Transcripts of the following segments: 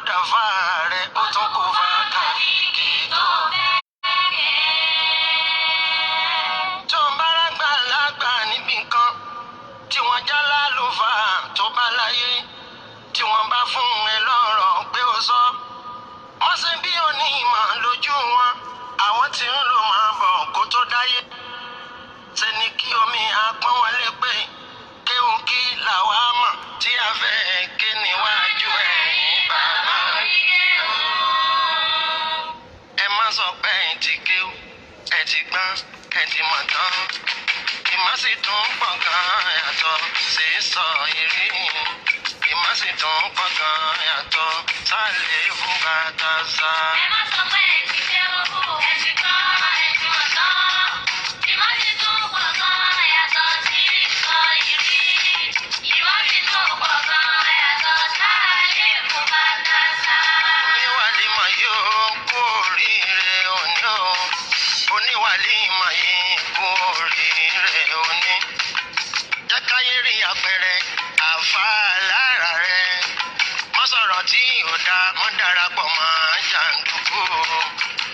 Lọ́dà fáà rẹ̀ ó tún kó fákàlìkì tó. Tó ń bára gbà lágbà níbi kan tí wọ́n já lálùfáà tó bá láyé tí wọ́n bá fún ẹ lọ́rọ̀ pé ó sọ. Wọ́n ṣe bí òní ìmọ̀ lójú wọn, àwọn tí ń lò máa bọ̀ kó tó dáyé. Ṣe ni kí omi apọ́n wọlé pé kéhùn kí làwa mọ̀ tí a fẹ́ ké níwájú ẹ̀yìn bàbá. Ẹ má sọ pé ẹ ti kéwú, ẹ ti gbọ́n, ẹ ti mọ̀ tán. Ìmọ̀ sì tún pọ̀ gan yàtọ̀ sí sọ ìrí. Ìmọ̀ sì tún pọ̀ gan yàtọ̀ sálẹ̀ fún bàtà sá. Ẹ má sọ pé ẹ ti kéwú, ẹ ti gbọ́n, ẹ ti mọ̀ tán. Ìmọ̀ sì tún pọ̀ gan yàtọ̀ sí sọ ìrí. Ìmọ̀ sì tún pọ̀ gan yàtọ̀ sálẹ̀ fún bàtà sá. Oníwàlímọ̀ yóò kú oríire òní o. Oníwàlímọ̀ yìí kú oríire òní. Jẹ́ káyé rí àpẹẹrẹ àfáà lára rẹ̀. Má sọ̀rọ̀ tí ò dáa, má darapọ̀ mọ́ jàǹdùkú o.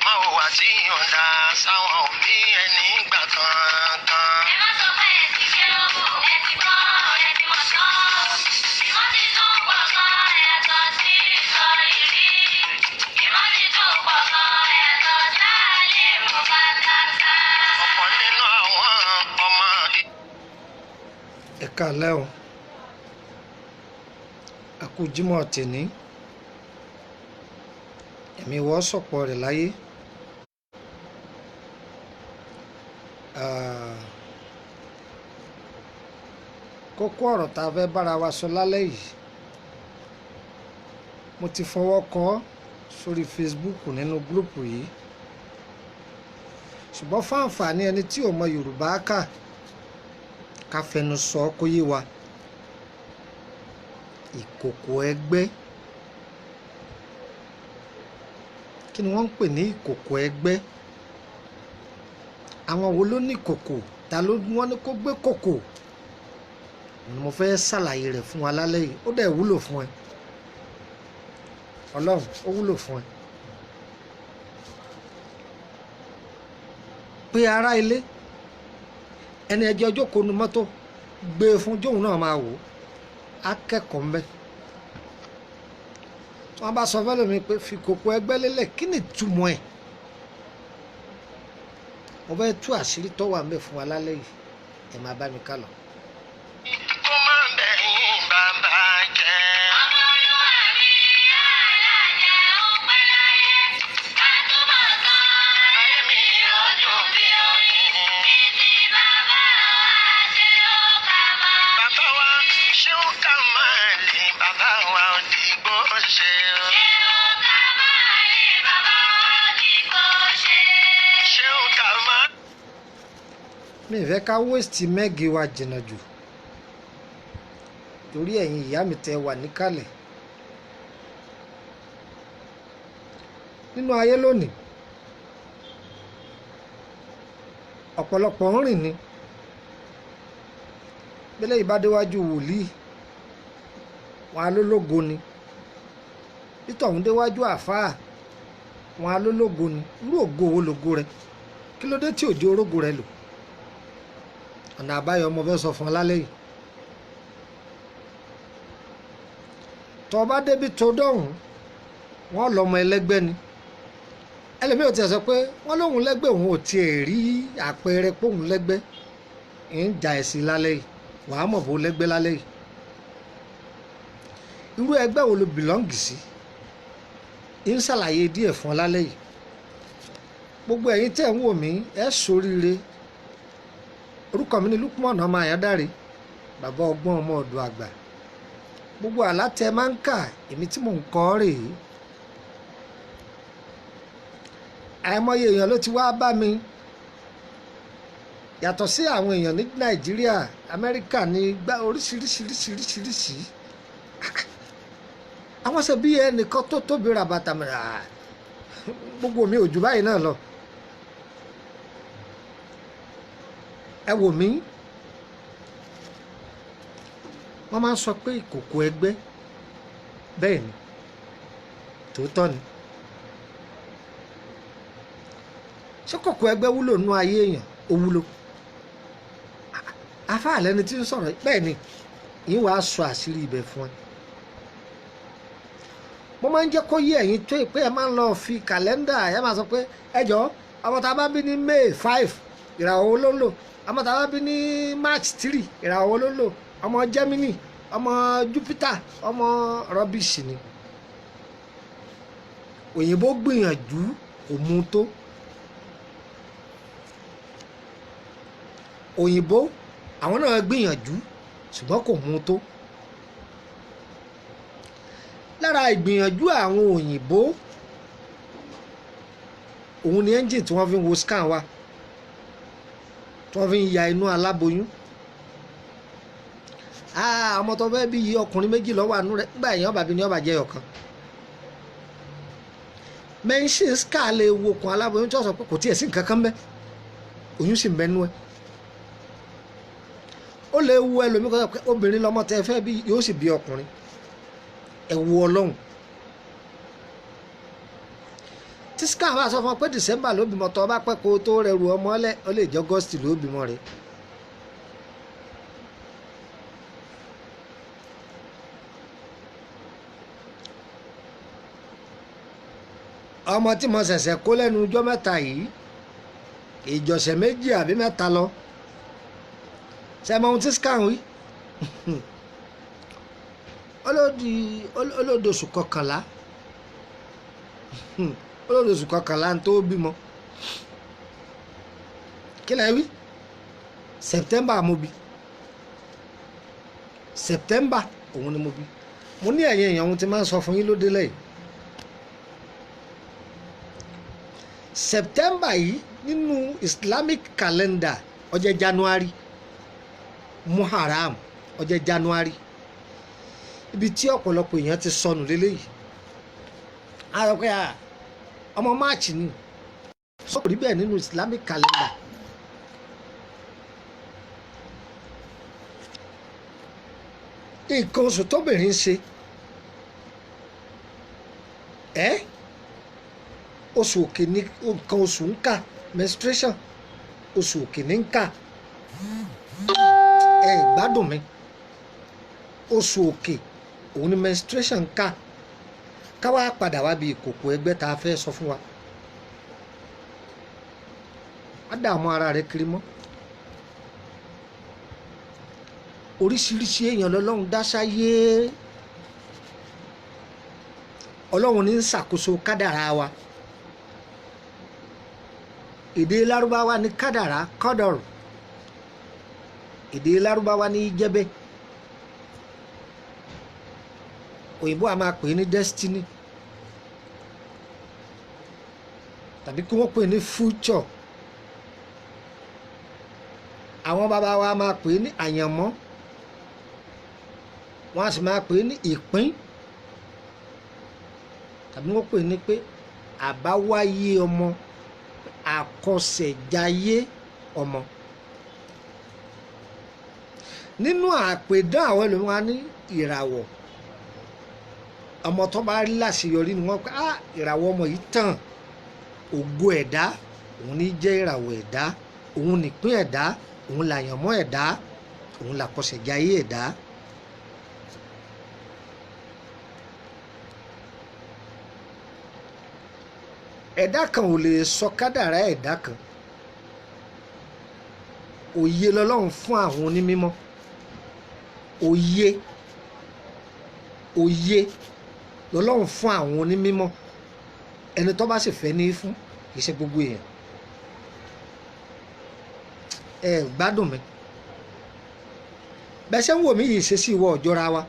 Má hùwà tí ò dáa sáwọn òbí ẹni gbà kankan. Ẹ má sọ pé ẹ ti kéwú, ẹ ti gbọ́n, ẹ ti mọ̀ tán. Ìmọ̀ sì tún pọ̀ gan yàtọ̀ sí sọ ìrí. Ìmọ̀ sì tún pọ̀ gan yàtọ̀ sálẹ̀ fún bàtà sá. Ọ̀pọ̀ nínú àwọn ọmọ Ẹ káalẹ́ o, a kú Jímọ̀ tèní, ẹ̀mí wọ́n sọ̀pọ̀ rẹ̀ láyé. Ah, kókó ọ̀rọ̀ tá a fẹ́ bára wa sọ lálẹ́ yìí, mo ti fọwọ́ kọ ọ́ sórí Facebook nínú gúrúùpù yìí, ṣùgbọ́n fáǹfààní ẹni tí ò mọ Yorùbá kà, ká fẹnu sọ ọ́ kó yé wa. Ìkòkò ẹgbẹ́, kí ni wọ́n ń pè ní ìkòkò ẹgbẹ́? Àwọn wo ló ní ìkòkò? Ta ló wọ́n ní kó gbé kòkò? Ni mo fẹ́ ṣàlàyé rẹ̀ fún wa lálẹ́ yìí. Ó dẹ̀ wúlò fún ẹ. Ọlọ́run, ó wúlò fún ẹ. Pé ará ilé ẹni ẹjọ́ jókòó nu mọ́tò, gbé e fún jóun náà máa wò ó, akẹ́kọ̀ọ́ ń bẹ. Tí wọ́n bá sọ fẹ́ lómi pé fi kòkò ẹgbẹ́ lélẹ̀, kí ni ìtumọ̀ ẹ̀? Mo fẹ́ tú àṣírí tó wà ń bẹ fún wa lálẹ́ yìí. Ẹ máa bá mi ká lọ. kó má bẹ̀yìn bàbá jẹ́. Ọmọ Olúwa mi, alájẹ ń pẹ́ láyé. Àtúbọ̀ tán ayé mi ó dùn bí oyin. Títí bàbá wa ṣe ó kà máa. Bàbá wa ṣé ó kà máa lè bàbá wa ò dìgbò ṣe o. Ṣé ó kà máa lè bàbá wa dìgbò ṣe? Ṣé ó kà máa. Mi ì fẹ́ ká wéèsì mẹ́gì wa jìnnà jù, torí ẹ̀yin ìyá mi tẹ́ wà níkàlẹ̀. Nínú ayé lónìí, ọ̀pọ̀lọpọ̀ ń rìn ni bẹ́lẹ̀ yìí bá déwájú wòlíì, wọn á lólógo ni. Títọ̀hún déwájú àáfàá, wọn á lólógo ni. Irú ògo wo lògo rẹ? Kí ló dé tí òjò orógo rẹ lò? Ọ̀nà àbáyọ mo fẹ́ sọ fún ọ lálẹ́ yìí. Tó bá débi tó dọ̀hún, wọ́n lọ́mọ ẹlẹ́gbẹ́ ni. Ẹlẹ́mìí ò tiẹ̀ sọ pé wọ́n lóun lẹ́gbẹ́, òun ò tiẹ̀ rí àpẹẹrẹ pé òun lẹ́gbẹ́. Ń ja ẹ̀sìn lálẹ́ yìí, wàá mọ̀ bó lẹ́gbẹ́ lálẹ́ yìí. Irú ẹgbẹ́ wo lo bìlọ́ǹgì sí? Ń ṣàlàyé díẹ̀ fún ọ lálẹ́ yìí. Gbogbo ẹ̀yin tẹ̀ ń wò mí, ẹ ṣoríire. Orúkọ mi ni Lukman ọmọ Àyándáré, bàbá ọgbọ́n ọmọ ọ̀dọ̀ àgbà. Gbogbo àlá tẹ máa ń kà, èmi tí mò ń kọ ọ́ rèé. Àìmọye èèyàn ló ti wá bá mi, yàtọ̀ sí àwọn èèyàn ní Nàìjíríà, Amẹ́ríkà ní gbá oríṣiríṣiríṣiríṣiríṣi. Àwọn ṣe bí ẹnìkan tó tóbi ra bàtà mi rà, gbogbo mi ò jù báyìí náà lọ. Ẹ wò mí, wọ́n máa ń sọ pé ìkòkò ẹgbẹ́. Bẹ́ẹ̀ ni, Tòótọ́ ni. Ṣé kòkò ẹgbẹ́ wúlò nú ayé èèyàn? Ó wúlò. Afáà lẹni tí ń sọ̀rọ̀ bẹ́ẹ̀ ni yín wàá sọ àṣírí ibẹ̀ fún ẹ. Mo máa ń jẹ́ kó yé ẹ̀yin tó pé ẹ máa ń lọ fi kàlẹ́ndà, ẹ máa sọ pé ẹ jọ, ọmọ tá a bá bí ní May 5, ìràwọ̀ wo ló ń lò? Ọmọ tá a bá bí ní March 3, ìràwọ̀ wo ló ń lò? Ọmọ Gemini, ọmọ Jupiter, ọmọ rubbish ni. Òyìnbó gbìyànjú kò mú tó. Òyìnbó àwọn náà gbìyànjú ṣùgbọ́n kò mú tó. Lára ìgbìyànjú àwọn òyìnbó òun ni engine tí wọ́n fi ń wo scan wa, tí wọ́n fi ń ya inú aláboyún. Ọmọ tó fẹ́ bí ọkùnrin méjì lọ́wọ́ àánú rẹ̀ nígbà èèyàn bàbí ni ọba jẹ́ ọ̀kan. Machine scan lè wo okùn aláboyún tí wọ́n sọ pé kò tiẹ̀ sí nǹkan kan bẹ́ẹ̀, oyún sì ń bẹ́nu ẹ̀. Ó lè wo ẹlòmíì kan sọ pé obìnrin lọmọ tẹ fẹ́ bí, yóò sì bí ọkùnrin. Ẹ wo Ọlọ́run. Tí scan bá sọ fún ọ pé December ló bímọ, tó bá pẹ́ kó tó rẹrù ọmọ lẹ̀, ó lè jẹ́ August ló bímọ rẹ̀. Ọmọ tí mo ṣẹ̀ṣẹ̀ kó lẹ́nu ọjọ́ mẹ́ta yìí, ìjọsẹ̀ méjì àbí mẹ́ta lọ, ṣe mọ ohun tí scan wí? Olódi oṣù kọkànlá, olódi oṣù kọkànlá tó bímọ. Kí lẹ wí? September mo bí. September òun ni mo bí. Mo ní ẹ̀yin èèyàn, ohun tí máa ń sọ fún yín lóde lẹ́yìn September yìí nínú Islamic calendar, ó jẹ́ January. Muharram ó jẹ́ January. Ibi tí ọ̀pọ̀lọpọ̀ èèyàn ti sọnù lélẹ́yìí, a sọ pé ọmọ March ni, sọ kò rí bẹ́ẹ̀ nínú Islamic calendar. Nǹkan oṣù tóbìnrin ń ṣe ẹ́, oṣù òkè ní nǹkan oṣù ń kà, menstruation oṣù òkè ní ń kà. Ẹ gbádùn mi. Oṣù òkè òun ni menstruation ń kà. Ká wá padà wá bí ìkòkò ẹgbẹ́ tá a fẹ́ sọ fún wa. Má dààmú ara rẹ kiri mọ́. Oríṣiríṣi èèyàn lọ́lọ́run dá sáyé. Ọlọ́run ní ń ṣàkóso kádàrá wa. Èdè Lárúbáwá ní kádàrá, kọ́dọ̀rù. Èdè Lárúbáwá ní jẹ́bẹ́. Òyìnbó a máa pè é ní destiny, tàbí kí wọ́n pè é ní future. Àwọn bàbá wa máa pè é ní àyànmọ́, wọ́n á sì máa pè é ní ìpín, tàbí wọ́n pè é ní pé àbáwáyé ọmọ, àkọsẹ̀jayé ọmọ. Nínú àpèdán àwọn ẹlòmíràn ní ìràwọ̀ ọmọ tó bá rí láṣeyọrí ni wọ́n pé á ìràwọ̀ ọmọ yìí tàn. Ògo ẹ̀dá òun ní jẹ́ ìràwọ̀ ẹ̀dá, òun nìpín ẹ̀dá, òun làyànmọ́ ẹ̀dá, òun làkọsẹ̀jayé ẹ̀dá. Ẹ̀dá kan ò lè sọ kádàrá ẹ̀dá kan. Òye lọ́lọ́run fún àwọn onímọ̀. Òye, òye lọ́lọ́run fún àwọn onímọ̀. Ẹni tó bá sì fẹ́ ní fún, kì í ṣe gbogbo èèyàn. Ẹ gbádùn mi. Bẹ́ẹ̀ ṣe ń wò mí yìí, ṣe sí ìwọ ọ̀jọ́ra wa.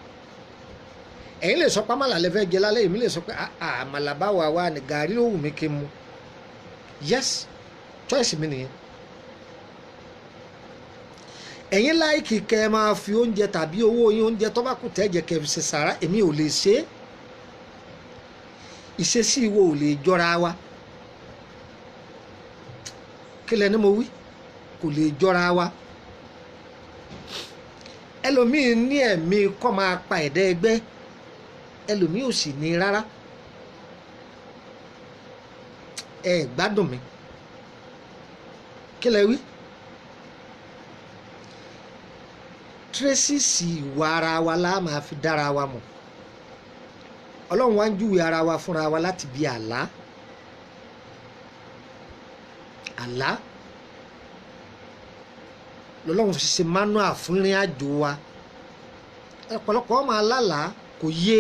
Ẹ̀yin lè sọ pé àmàlà lẹ fẹ́ jẹ lálẹ́, èmi lè sọ pé àmàlà báwa wà ní gàrí ló wù mí kí n mu. Yes, choice mi nìyẹn. Ẹ̀yin like kẹ́ ẹ máa fi oúnjẹ tàbí owó yín, oúnjẹ tó bá kù tẹ́ jẹ, kẹ́ ẹ fi ṣe sàrà, èmi ò lè ṣe é. Ìṣesí ìwọ ò lè jọra wa. Kí lẹ ní mo wí? Kò lè jọra wa. Ẹlòmíín ní ẹ̀mí kọ́ máa pa ẹ̀dá ẹgbẹ́, ẹlòmíín ò sì ní rárá. Ẹ gbádùn mi, kí lẹ wí? Tírésìsì ìwà ara wa la máa fi dára wa mọ̀. Ọlọ́run wá ń júwe ara wa fúnra wa láti bí àlá. Àlá lọ́lọ́run fi ṣe manual fún ìrìn àjò wa. Ọ̀pọ̀lọpọ̀ ọmọ alálàá kò yé,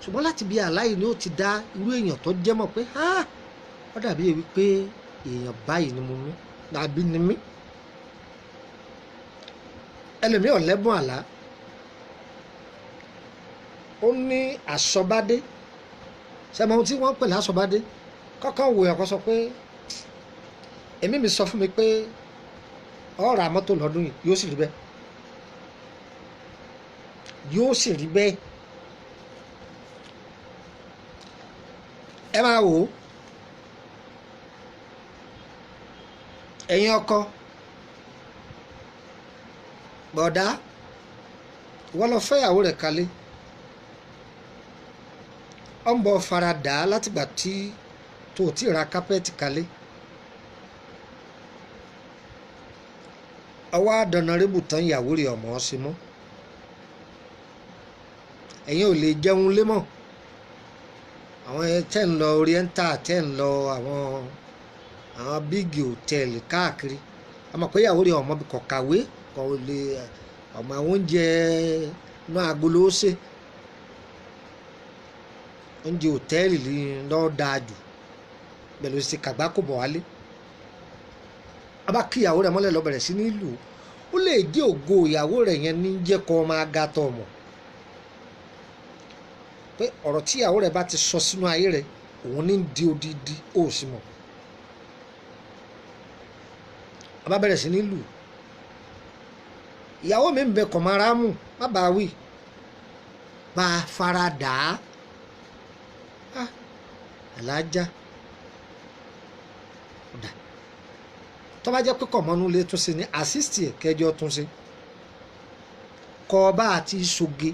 ṣùgbọ́n láti bí àlá yìí ni ó ti dá irú èèyàn tó jẹ́ mọ̀ pé ó dàbí èyí pé èèyàn báyìí ni mo mí tàbí ni mí. Ẹlòmíì ò lẹ́bùn àlá, ó ní àsọbádé. Sẹ́mi ohun tí wọ́n ń pè lásọbádé? Kọ́kọ́ wò ẹ̀kọ́ sọ pé èmi mi sọ fún mi pé ó ra mọ́tò lọ́dún yìí, yóò sì rí bẹ́ẹ̀, yóò sì rí bẹ́ẹ̀. Ẹ máa wò ó, ẹ̀yin ọkọ bọ̀dá, wọ́n lọ fẹ́yàwó rẹ̀ kalẹ̀, ó ń bọ̀ fara dà á látìgbà tí tó o ti ra kápẹ́ẹ̀tì kalẹ̀. Ọwọ́ àdánarébù tán, ìyàwó rẹ̀ ọmọ ọ sí mọ́. Ẹ̀yin ò lè jẹun lé mọ́. Àwọn tẹ́ ń lọ Oriental, tẹ́ ń lọ àwọn bíìgì hòtẹ́ẹ̀lì káàkiri, àmọ́ pé ìyàwó rẹ̀ ọmọ kò kàwé, kò lè ọmọ àwọn oúnjẹ náà agolo ó ṣe oúnjẹ hòtẹ́ẹ̀lì lọ́ọ́ dáa jù pẹ̀lú ṣe kàgbákò bọ̀ wálé. A bá kí ìyàwó rẹ̀ mọ́lẹ̀ lọ bẹ̀rẹ̀ sí ní lù ó lè jẹ́ ògo ìyàwó rẹ̀ yẹn ní jẹ́ kó máa ga tọ̀ mọ̀ pé ọ̀rọ̀ tí ìyàwó rẹ̀ bá ti sọ sínú ayé rẹ̀ òun ní di odidi, ó sì mọ̀. A bá bẹ̀rẹ̀ sí ní lù ìyàwó mi ń bẹ kọ̀ máa rámù, má bàa wí, bá a fara dà á. Alájà ọ̀dà tó bá jẹ́ pé kọ̀mọ́nú lè tún ṣe ní àsísìtì ẹ̀ kẹjọ tún ṣe kọ́ ọba àti ìṣoge,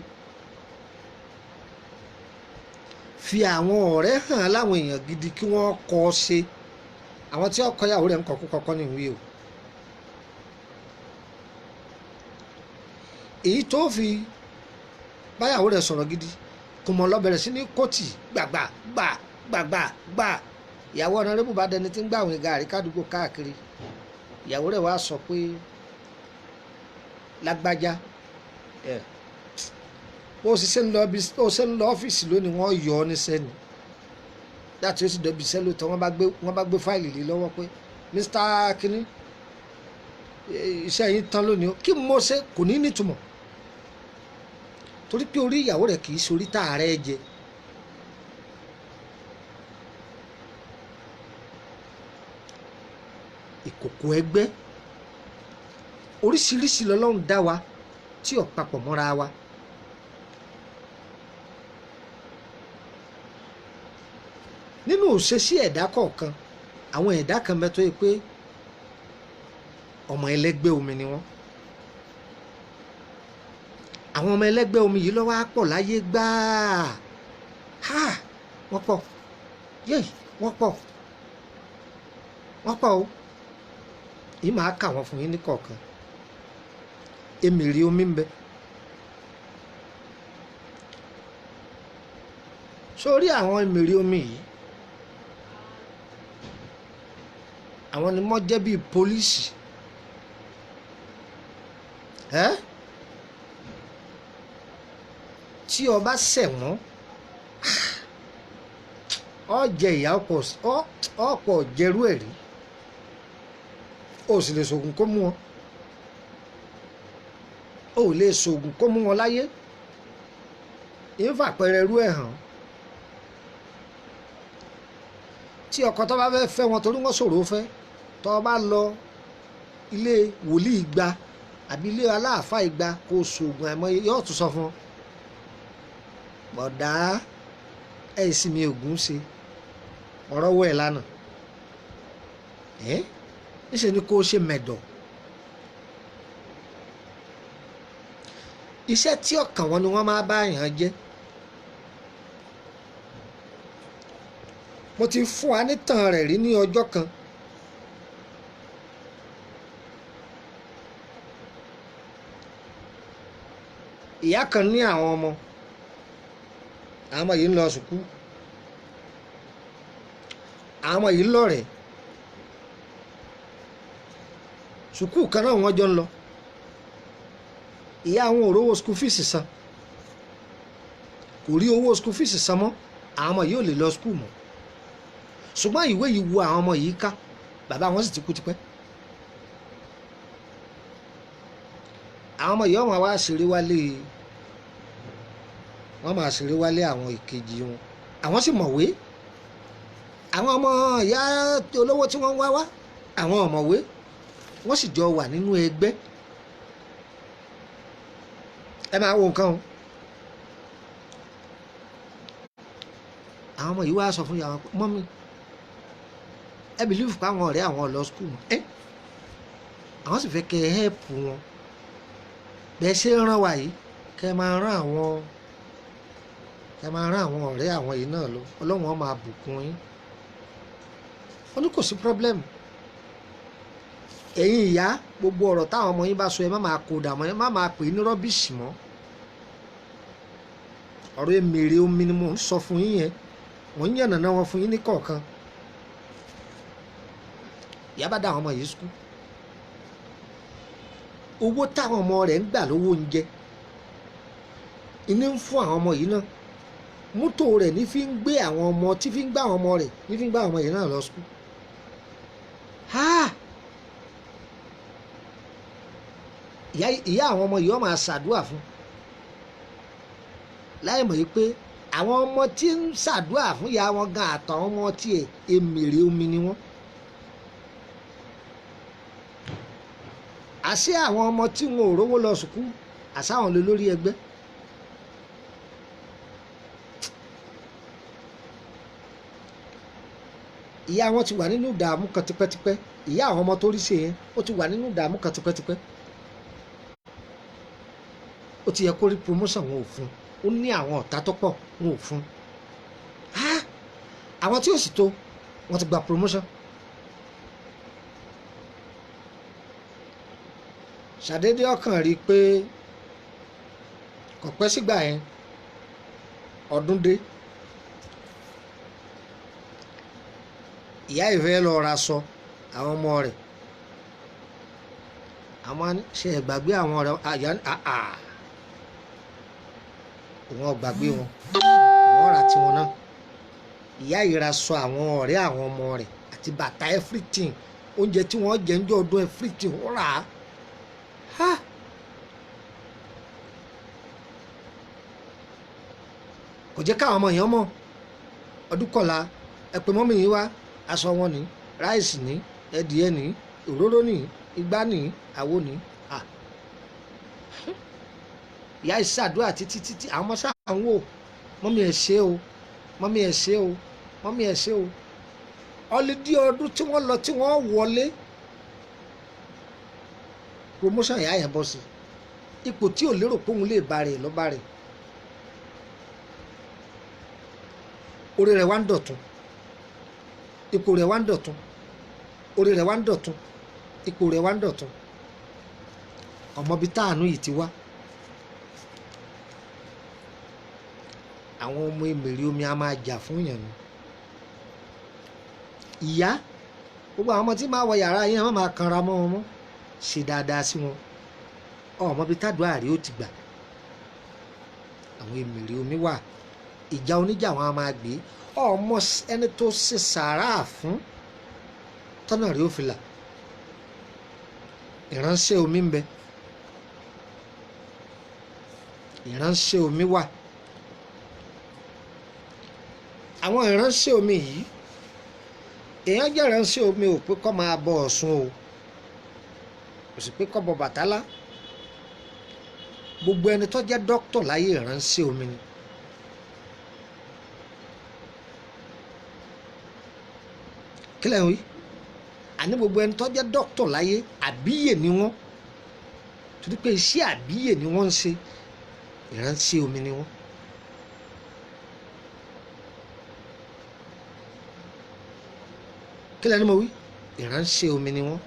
fi àwọn ọ̀rẹ́ hàn láwọn èèyàn gidi kí wọ́n kọ́ ọ ṣe. Àwọn tí ọkọ ìyàwó rẹ̀ ń kọ́ kọ́kọ́ ní ìwé o. Èyí tó fi báyàwó rẹ̀ sọ̀rọ̀ gidi kò mọ̀ lọ bẹ̀rẹ̀ sí ní kóòtì gbàgbà gbà gbàgbà gbà. Ìyàwó ọ̀nàrẹ́bù bá dẹni tí ń gbà àwọn gàrí kádùúgbò káàkiri. Ìyàwó rẹ̀ wá sọ pé lágbájá ẹ̀ bó o ṣe ń lọ bí o ṣe ń lọ ọ́fíìsì lónìí, wọ́n yọ ọ́ níṣẹ́ ni. Láti ó sì dọ̀bí iṣẹ́ lóòótọ́, wọ́n bá gbé fáìlì lé lọ́wọ́ pé Mr. Kínní, iṣẹ́ yín tán lónìí o, kí mo ṣe kò ní nítumọ̀, torí pé orí ìyàwó rẹ̀ kì í ṣe orí tààrẹ́ jẹ. Ìkòkò ẹgbẹ́ oríṣiríṣi lọ́lọ́run dá wa tí ò papọ̀ mọ́ra wa. Nínú òṣèṣì ẹ̀dá kọ̀ọ̀kan, àwọn ẹ̀dá kan bẹ tó yẹ pé ọmọ ẹlẹ́gbẹ́ omi ni wọ́n. Àwọn ọmọ ẹlẹ́gbẹ́ omi yìí ló wá pọ̀ láyé gbáà. Ha, wọ́n pọ̀ yéè, wọ́n pọ̀, wọ́n pọ̀ o. Yìí máa kà wọ́n fún yín ní kọ̀ọ̀kan. Èmìrì omi ń bẹ. Sórí àwọn èmìrì omi yìí, àwọn ni wọ́n jẹ́ bíi pólísì. Ẹ́ tí o bá ṣẹ̀ wọ́n, ọ jẹ ìyà ọ̀pọ̀ jẹrú ẹ̀ rí, o sì lè ṣoògùn kó mú wọn, o ò lè ṣoògùn kó mú wọn láyé. Ìfàpẹrẹ irú ẹ̀ hàn tí ọkọ tó bá fẹ́ fẹ́ wọn, torí wọ́n ṣòro fẹ́. Tó bá lọ ilé wòlíì igba àbí ilé aláàfáà igba kó ṣoògùn àìmọye, yóò tún sọ fún ọ bọ̀dá ẹ̀ sì mi ògùn ṣe ọ̀rọ̀ wọ̀ ẹ̀ lánàá. Ẹ̀ níṣẹ́ ni kó ṣe mẹ̀dọ̀. Iṣẹ́ tí ọkàn wọn ni wọ́n máa bá yàn jẹ́. Mo ti fún wa nítàn rẹ̀ rí ní ọjọ́ kan. Ìyá kan ní àwọn ọmọ, àwọn ọmọ yìí ń lọ sùkúù, àwọn ọmọ yìí lọ́rẹ̀ẹ́, sùkúù kan náà wọ́n jọ ń lọ. Ìyá àwọn ò rówó school fees san, kò rí owó school fees san mọ́, àwọn ọmọ yìí ò lè lọ school mọ́. Ṣùgbọ́n ìwé yìí wo àwọn ọmọ yìí ká, bàbá wọn sì ti kú tipẹ́. Àwọn ọmọ yìí wọ́n máa wá ṣeré wálé, wọ́n máa ṣeré wálé àwọn ìkejì wọn, àwọn sì mọ̀wé. Àwọn ọmọ ìyá olówó tí wọ́n ń wá wá, àwọn ọ̀mọ̀wé, wọ́n sì jọ wà nínú ẹgbẹ́. Ẹ máa wo nǹkan o. Àwọn ọmọ yìí wá sọ fún ìyá wọn pé mọ́mí, ẹ bìlífù pé àwọn ọ̀rẹ́ àwọn lọ skul mọ́ ẹ, àwọn sì fẹ́ kẹ́ ẹ hẹ́ẹ̀pù wọn bẹ́ẹ̀ ṣe ń rán wa yìí, kẹ́ ẹ máa rán àwọn, kẹ́ ẹ máa rán àwọn ọ̀rẹ́ àwọn yìí náà lọ, Ọlọ́run á máa bùkún yín. Ó ní kò sí pírọ́blẹ́mù. Ẹ̀yin ìyá, gbogbo ọ̀rọ̀ táwọn ọmọ yín bá sọ, ẹ má máa kó dààmú, ẹ má máa pè é ní rọ́bìṣì mọ́. Ọ̀rọ̀ èmèrè omi ni mò ń sọ fún yín yẹn, mò ń yànnàná wọn fún yín ní kọ̀ọ̀kan. Ìyá bá dá àwọn ọmọ yìí sùkú. Owó táwọn ọmọ rẹ̀ ń gbà lówó oúnjẹ ìní ń fún àwọn ọmọ yìí náà. Mọ́tò rẹ̀ ní fi ń gbé àwọn ọmọ, tí fi ń gbá àwọn ọmọ rẹ̀ ní fi ń gbá àwọn ọmọ yìí náà lọ sùkú. Ìyá àwọn ọmọ yìí wọ́n máa ṣàdúrà fún, láì mọ̀ yìí pé àwọn ọmọ tí ń ṣàdúrà fún ìyá wọn gan àtàwọn ọmọ tí ẹ èmèrè omi ni wọ́n. Àṣé àwọn ọmọ tí wọn ò rówó lọ sùkú, àṣé àwọn lè lórí ẹgbẹ́. Ìyá wọn ti wà nínú ìdààmú kan tipẹ́tipẹ́. Ìyá àwọn ọmọ tó rí ṣe yẹn, ó ti wà nínú ìdààmú kan tipẹ́tipẹ́. Ó ti yẹ kó rí promotion, wọn ò fún. Ó ní àwọn ọ̀tá tó pọ̀, wọn ò fún. Àwọn tí ò sì tó, wọ́n ti gba promotion. Ṣàdédé ọkàn rí i pé kò pẹ́ sígbà yẹn, ọdún dé. Ìyá ìfẹ́ lọ ra aṣọ àwọn ọmọ rẹ̀. Àwọn ṣe é gbàgbé àwọn ọ̀rẹ́ àyà àà, òun ò gbàgbé wọn, wọ́n ra tiwọn náà. Ìyá yìí ra aṣọ àwọn ọ̀rẹ́ àwọn ọmọ rẹ̀ àti bàtà, everything, oúnjẹ tí wọ́n jẹ ń jọ ọdún, everything ó rà á. Kò jẹ́ káwọn ọmọ yẹn mọ̀. Ọdún kọ̀la, ẹ pè mọ́mì yín wá, aṣọ wọn ní, ráìsì ní, ẹdìyẹ ní, òróró ní, igbá ní, àwo ní. Ìyá yìí ṣàdúrà títí títí, àwọn ọmọ sáà ń wò, mọ́mì ẹ̀ ṣe o, mọ́mì ẹ̀ ṣe o, mọ́mì ẹ̀ ṣe o. Ọlídìí ọdún tí wọ́n lọ tí wọ́n wọlé, promotion ìyá yẹn bọ́ sí ipò tí ò lérò pé òun lè ba rẹ̀ lọ́ba rẹ̀. Orí rẹ̀ wá ń dọ̀tun, ipò rẹ̀ wá ń dọ̀tun, orí rẹ̀ wá ń dọ̀tun, ipò rẹ̀ wá ń dọ̀tun. Ọmọ bíi táànù yìí ti wá. Àwọn ọmọ èmèrè omi a máa jà fún yàn ni. Ìyá, gbogbo àwọn ọmọ tí máa wọ yàrá yẹn, wọ́n máa kanra mọ́ wọn mọ́, ṣe dáadáa sí wọn. Ọmọ bíi tádùá rí ó ti gbà. Àwọn èmèrè omi wà, ìjà oníjà wọn a máa gbé. Ọmọ ẹni tó ṣe sàárà fún tọ́nà rí ó fi là. Ìránṣẹ́ omi ń bẹ, ìránṣẹ́ omi wà. Àwọn ìránṣẹ́ omi yìí, èèyàn jẹ́ ìránṣẹ́ omi ò pé kó máa bọ Ọ̀ṣun o, kò sì pé kó bọ Bàtálá. Gbogbo ẹni tó jẹ́ dókítà láyé, ìránṣẹ́ omi ni. Kílẹ̀ ń wí? Àní gbogbo ẹni tó jẹ́ dókítà láyé, àbíyè ni wọ́n, torí pé iṣẹ́ àbíyè ni wọ́n ń ṣe, ìránṣẹ́ omi ni wọ́n. Kí lẹ́ni mo wí? Ìránṣẹ́ omi ni wọ́n.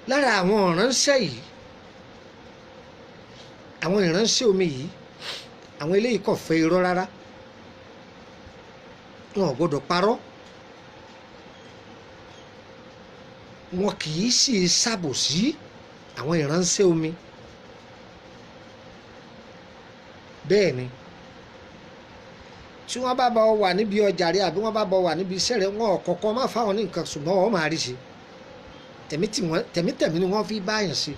Lára àwọn ìránṣẹ́ yìí, àwọn ìránṣẹ́ omi yìí, àwọn eléyìí kò fẹ́ irọ́ rárá, wọn ò gbọdọ̀ parọ́, wọn kì í sì ṣàbòsí àwọn ìránṣẹ́ omi. Bẹ́ẹ̀ ni, tí wọ́n bá bá ọ wà níbi ọjà rẹ àbí wọ́n bá bá ọ wà níbi iṣẹ́ rẹ, wọn ò kọ́kọ́ má fáwọn ní nǹkan, ṣùgbọ́n wọ́n máa rí ṣe. Tẹ̀mítẹ̀mí ni wọ́n fi báyàn ṣe.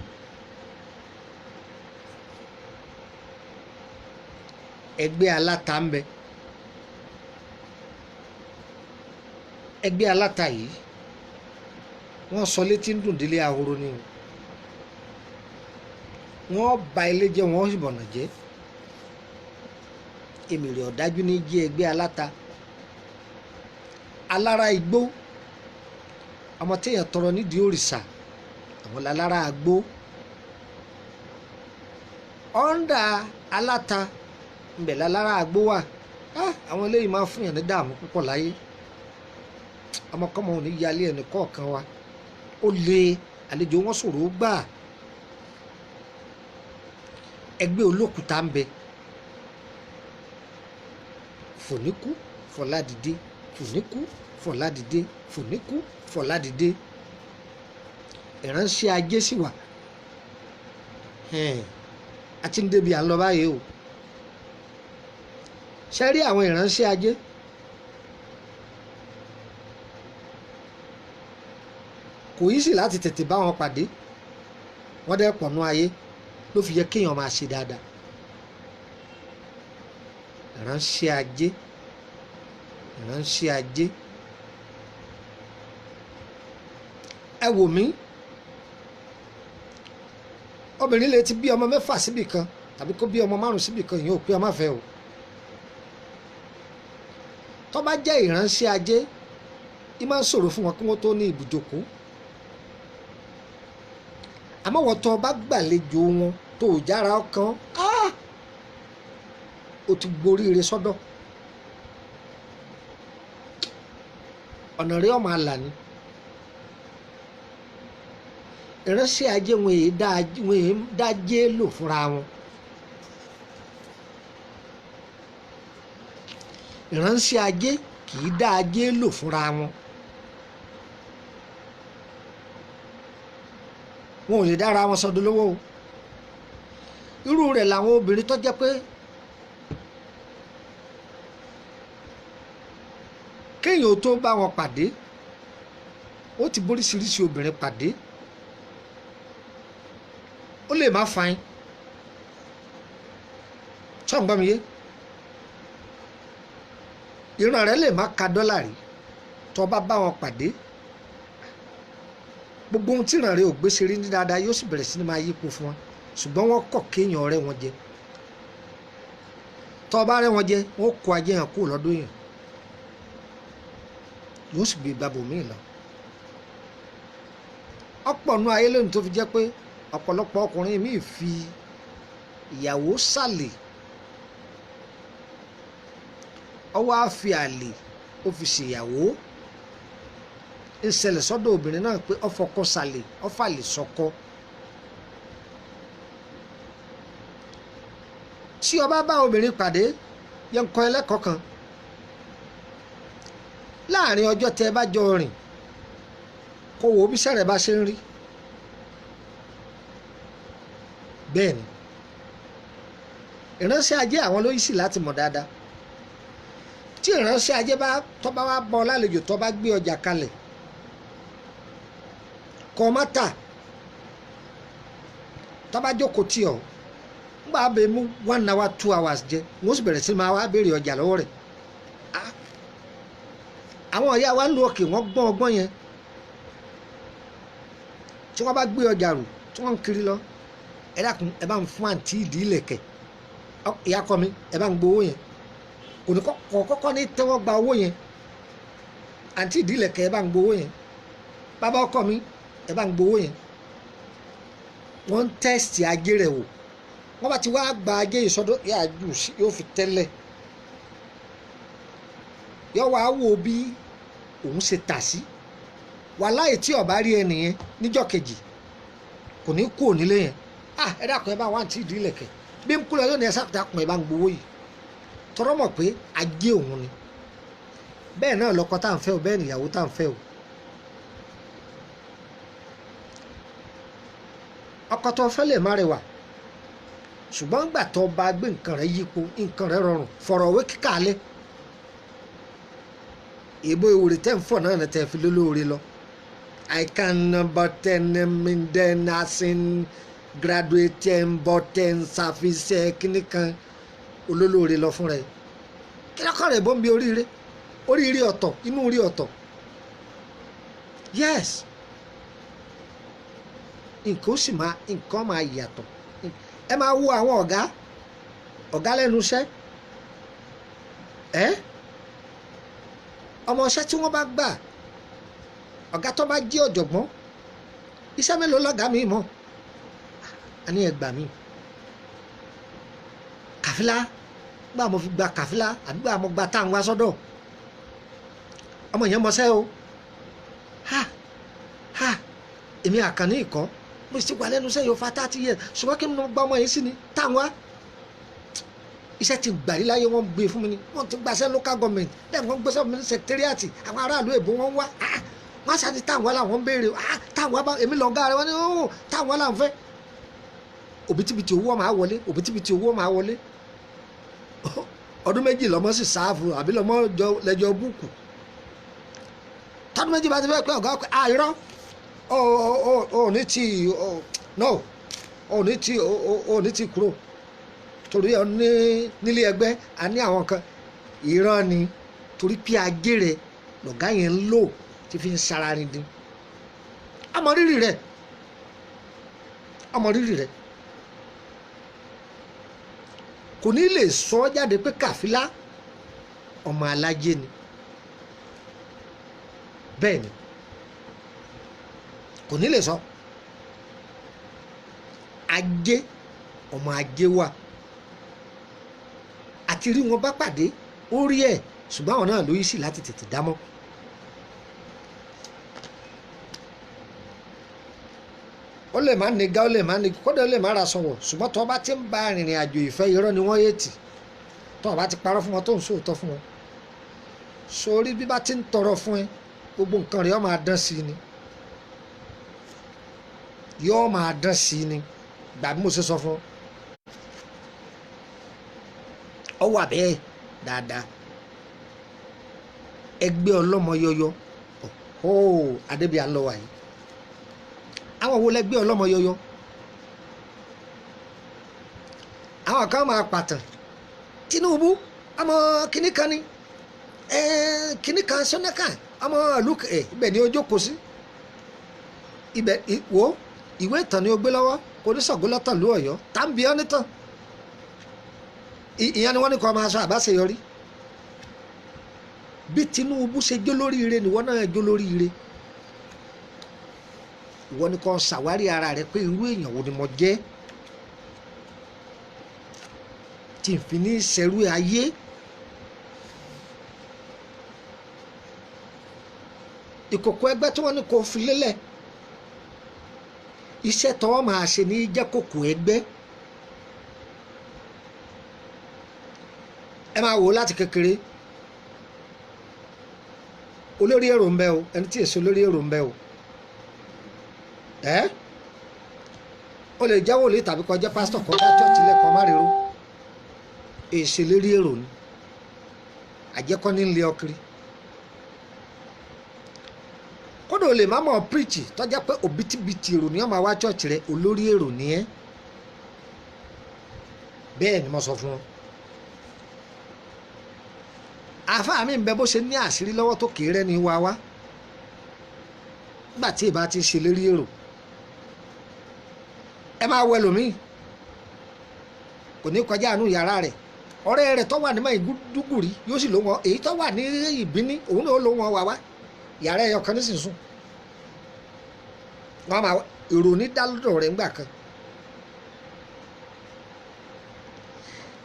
Ẹgbẹ́ aláta ń bẹ. Ẹgbẹ́ aláta yìí, wọ́n sọ létí ń dùn délé ahoro ni o. Wọ́n ba ilé jẹ́, wọ́n sì bọ̀nà jẹ́. Èmìrì ọ̀dájú ní jẹ́ ẹgbẹ́ aláta. Alára igbó, ọmọ téèyàn tọrọ nídìí òrìṣà, àwọn lálára agbó. Ọ̀ǹda aláta ńbẹ̀ lálára agbó wà. Àwọn eléyìí máa fún yàn ní dààmú púpọ̀ láyé. Ọmọkọ́mọ ò ní yalé ẹnì kọ̀ọ̀kan wa. Ó le, àlejò wọn ṣòro ó gbà. Ẹgbẹ́ olókùúta ń bẹ. Fòníkú fọ̀ládìde, fòníkú fọ̀ládìde, fòníkú fọ̀ládìde. Ìránṣẹ́ ajé sì wà. A ti ń débi à ń lọ báyìí o. Ṣé rí àwọn ìránṣẹ́ ajé? Kò yí sì láti tètè bá wọn pàdé. Wọ́n dẹ́ pọ̀nú ayé ló fi yẹ kéèyàn máa ṣe dáadáa. Ìránṣẹ́ ajé, ìránṣẹ́ ajé. Ẹ wò mí, obìnrin lè ti bí ọmọ 6 síbì kan tàbí kó bí ọmọ 5 síbì kan, ìyẹn ò pé ọmọ fẹ́ o. Tó bá jẹ́ ìránṣẹ́ ajé, í máa ń ṣòro fún wọn kí wọ́n tó ní ibùjókòó. Àmọ́ wọ́n tó bá gbàlejò wọn tó ò jára ọkàn, ó ti gboríire sọ́dọ̀. Ọ̀nà rẹ̀ ọmọ àlà ni. Ìránṣẹ́ ajé wọn èé dájé lò fúnra wọn. Ìránṣẹ́ ajé kì í dá ajé lò fúnra wọn. Wọn ò lè dára wọn sọdún lówó o. Irú rẹ̀ làwọn obìnrin tó jẹ́ pé kéèyàn ó tó bá wọn pàdé, ó ti bóríṣiríṣi obìnrin pàdé. Ó lè má fain. Ṣé ò ń gbọ́ mi yé? Ìran rẹ̀ lè má ka dọ́là rí tó bá bá wọn pàdé. Gbogbo ohun tí ìran rẹ̀ ò gbé ṣe rí ní dáadáa yóò sì bẹ̀rẹ̀ sí ní máa yípo fún wọn. Ṣùgbọ́n wọ́n kọ̀ kéèyàn ọ̀rẹ́ wọn jẹ. Tó bá rẹ́ wọn jẹ, wọ́n kó ajé hàn kúrò lọ́dún yẹn. Yóò sì gbé gbàbọ̀ míì lọ. Ọ̀pọ̀ nú ayé lónìí tó fi jẹ́ pé ọ̀pọ̀lọpọ̀ ọkùnrin míì fi ìyàwó sàlè. Ó wá fi àlè, ó fi ṣèyàwó. Ń ṣẹlẹ̀ sọ́dọ̀ obìnrin náà pé ó fọkọ sàlè, ó fàlè sọkọ. Tí o bá bá obìnrin pàdé, yẹn ń kọ́ ẹlẹ́kọ̀ọ́ kan. Láàárín ọjọ́ tẹ bá jọ rìn, kó wo bí sẹ́rẹ̀ bá ṣe ń rí. Bẹ́ẹ̀ ni, ìránṣẹ́ ajé àwọn ló yí sí láti mọ̀ dáadáa. Tí ìránṣẹ́ ajé bá tó bá wá bọ́ lálejò tó bá gbé ọjà kalẹ̀, kó má tà, tó bá jókòó tì ọ́, ńgbà bẹ mú 1 hour 2 hours jẹ, wọ́n sì bẹ̀rẹ̀ sí máa wá béèrè ọjà lọ́wọ́ rẹ̀. Àwọn ọ̀yá wa ń lu òkè, wọ́n gbọ́n ọgbọ́n yẹn. Tí wọ́n bá gbé ọjà rù, tí wọ́n ń kiri lọ, ẹ dákun, ẹ bá ń fún àǹtí ìdí ìlẹ̀kẹ̀, ìyá kọ́ mi, ẹ bá ń gbowó yẹn. Kò ní kọ́kọ́ ní tẹ́wọ́ gba owó yẹn. Àǹtí ìdí ìlẹ̀kẹ̀, ẹ bá ń gbowó yẹn. Bàbá ọkọ mi, ẹ bá ń gbowó yẹn. Wọ́n ń tẹ́sítì ajé rẹ̀ wò. Wọ́n bá ti wá gba ajé yìí sọ́dọ̀, yóò fi tẹ́lẹ̀. Yọ wá wo bí òun ṣe tà sí. Wàláhì tí ọba rí ẹnìyẹn níjọ́ kejì kò ní kú ònílé yẹn. Ah, ẹ dákun, ẹ bá wà ní ìdí ilẹ̀kẹ̀ bí n kú lọ lónìí, ẹ sákùn, ẹ bá ń gbowó yìí, tọrọ mọ̀ pé ajé òun ni. Bẹ́ẹ̀ náà lọ́kọ tá à ń fẹ́ o, bẹ́ẹ̀ nìyàwó tá à ń fẹ́ o. Ọkọ tó fẹ́ lè má rẹwà, ṣùgbọ́n gbà tó bá gbé nǹkan rẹ̀ yípo, nǹkan rẹ̀ rọrùn, fọ̀rọ̀ òwe kíkà lẹ̀. Èèbó ìwòrè tẹ́ ń fọ̀ náà ní tẹ́ fi lólóore lọ. I can button then nursing graduate button service kíní kan olólóore lọ fúnra ẹ̀. Kí lọ́kọ̀ rẹ̀ bó ń bi oríire? Oríire ọ̀tọ̀, inú orí ọ̀tọ̀. Yes, nǹkan ó sì máa, nǹkan máa yàtọ̀. Ẹ máa wo àwọn ọ̀gá ọ̀gá lẹ́nu iṣẹ́ ẹ́, ọmọọṣẹ́ tí wọ́n bá gbà, ọ̀gá tó bá jẹ́ ọ̀jọ̀gbọ́n, iṣẹ́ mélòó lọ́gàá mi mọ̀? A ní ẹgbàá mi Kàfílà gbà, mo fi gba Kàfílà àbí gbà mo gba táwọn wá sọ́dọ̀ ọmọ yẹn mọṣẹ́ o. Ha ha, èmi àkànní ìkọ́, mo sì wà lẹ́nu iṣẹ́ yóò fa 30 years, ṣùgbọ́n kí n gba ọmọ yìí sí ni táwọn wá. Iṣẹ́ ti gbàrí láyé, wọ́n gbé fún mi ni. Wọ́n ti gbaṣẹ́ local government bẹ́ẹ̀, wọ́n gbéṣẹ́ fún mi ní secretariat. Àwọn aráàlú èbó wọ́n wá, wọ́n ṣáà ní táwọn làwọn ń béèrè. Táwọn bá èmi lọ́gá rẹ̀, wọ́n ní ó táwọn làwọn fẹ́. Òbítíbitì owó máa wọlé, òbítíbitì owó máa wọlé. Ọdún 2 lọ́mọ sì sáàfù àbí lọ́mọ lẹ́jọ́ búùkù. Tọdún 2 bá ti fẹ́ pé ọ̀gá ọkọ̀ àìrọ́ ò ní tí no ò ní tí ò ní tí kúrò torí ọ ní nílé ẹgbẹ́ a ní àwọn kan. Ìran ni torí pé ajé rẹ lọ̀gá yẹn ń lò tí fi ń sara rin dín. Ọmọ rírì rẹ, ọmọ rírì rẹ kò ní lè sọ ọ́ jáde pé Kàfílà ọmọ alájẹ ni. Bẹ́ẹ̀ ni, kò ní lè sọ. Ajé, ọmọ ajé wà àti rí wọn bá pàdé ó rí ẹ̀, ṣùgbọ́n àwọn náà ló yí sí láti tètè dámọ́. Ó lè má ní gá, ó lè má ní, kódà ó lè má ra sọ̀wọ̀, ṣùgbọ́n tó bá ti ń bá rìnrìn àjò ìfẹ́, irọ́ ni wọ́n yé tì. Tó bá ti parọ́ fún wọn, tó ń sòótọ́ fún wọn, sórí bí bá ti ń tọrọ fún ẹ, gbogbo nǹkan rẹ̀ yóò máa dán sí i ni, yóò máa dán sí i ni. Gbà bí mo ṣe sọ fún ọ, wà bẹ́ẹ̀ dáadáa. Ẹgbẹ́ ọlọ́mọ yọyọ ọ̀hó adébíyà ń lọ wà yìí. Àwọn wo lẹgbẹ́ ọlọ́mọ yọyọ? Àwọn kan máa pàtàn Tinubu, ọmọ kìnnì kan ni, kìnnì kan sọ́nẹ́kà, ọmọ ìlú ẹ̀. Ibẹ̀ ni ó jókòó sí. Ibẹ̀ wo ìwé ìtàn ni ó gbé lọ́wọ́. Kò ní Ṣàngó lọ́tàn lú Ọ̀yọ́ tá ń bí ọ́ nítàn. Ìyẹn ni wọ́n ní kó máa sọ àbáṣeyọrí. Bí Tinubu ṣe jó lóríire nìwọ náà jó lóríire. Ìwọ ni kò ṣàwárí ara rẹ pé irú èèyàn wo ni mo jẹ́ tí n fi ní ṣerú ayé. Ìkòkò ẹgbẹ́ tí wọ́n ní kò fi lélẹ̀, iṣẹ́ tọ́wọ́ máa ṣe ní jẹ́ kòkò ẹgbẹ́. Ẹ máa wò ó láti kékeré. Olórí èrò ń bẹ o, ẹni tí èso olórí èrò ń bẹ o. Ẹ o lè jẹ́ wòlíì tàbí kó jẹ́ pásítọ̀, kó dá chọ́ọ̀chì lẹ́kọ̀ọ́ má ríro. Èsì lérí èrò ni àjẹkọ́ ní lé ọkiri. Kódà o lè má mọ̀ píríìtì, tọ́jà pé òbítíbitì èrò ni wọ́n máa wá chọ́ọ̀chì rẹ. Olórí èrò ni ẹ́. Bẹ́ẹ̀ ni mo sọ fún ọ. Àáfàá mi ń bẹ, bó ṣe ní àṣírí lọ́wọ́ tó kéré ní wá wá nígbà tí ìbá ti ṣe lérí èrò. Ẹ máa wọ ẹlòmíì, kò ní kọjá àánú yàrá rẹ̀. Ọ̀rẹ́ rẹ̀ tó wà ní Maiduguri yóò sì ló wọn, èyí tó wà ní Ìbíní òun náà ló wọn wá wá yàrá ẹyọ kan nísinsìnyí. Wọn máa èrò ní dálọ́dọ̀ rẹ̀ ńgbà kan.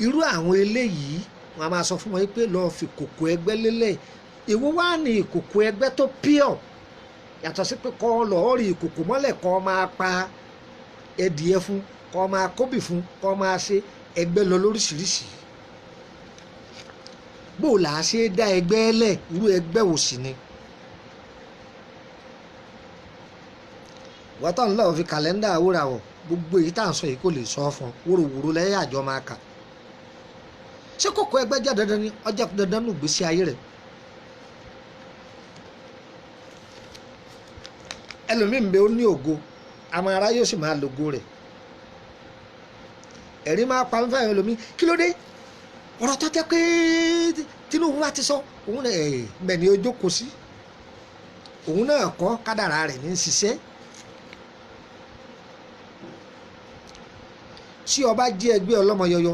Irú àwọn eléyìí Wọn a máa sọ fún wọn pé lọ́ọ́ fi kòkò ẹgbẹ́ lélẹ̀. Èwo wá ní ìkòkò ẹgbẹ́ tó pure, yàtọ̀ sí pé kọ́ lọ́ọ́ rí ìkòkò mọ́lẹ̀, kọ́ máa pa ẹdìyẹ fún, kọ́ máa kóbì fún, kọ́ máa ṣe ẹgbẹ́ lọ lóríṣiríṣi? Bó là á ṣe dá ẹgbẹ́ lẹ̀? Irú ẹgbẹ́ wò sì ni? Wọ́n tán lọ́ọ́ fi kàlẹ́ndà àwòràwọ̀, gbogbo èyí tá à ń sọ yìí kò lè sọ fún ọ. Wóróworó lẹ́yìn àjọ máa kà. Ṣé kòkó ẹgbẹ́ jẹ́ dandan ni? Ọjọ́ dandan nù gbèsè ayé rẹ̀. Ẹlòmíín bẹ, ó ní ògo, àmọ́ ara yóò sì máa lògo rẹ̀. Ẹ̀rí máa pa mí fáwọn ẹlòmíín. Kí ló dé? Ọ̀rọ̀ tó jẹ́ pé Tinubu bá ti sọ òun náà ẹ̀ bẹ̀ ni ó jókòó sí, òun náà kọ́ kádàrá rẹ̀ ní ṣiṣẹ́. Tí ọba jẹ́ ẹgbẹ́ ọlọ́mọ yọyọ,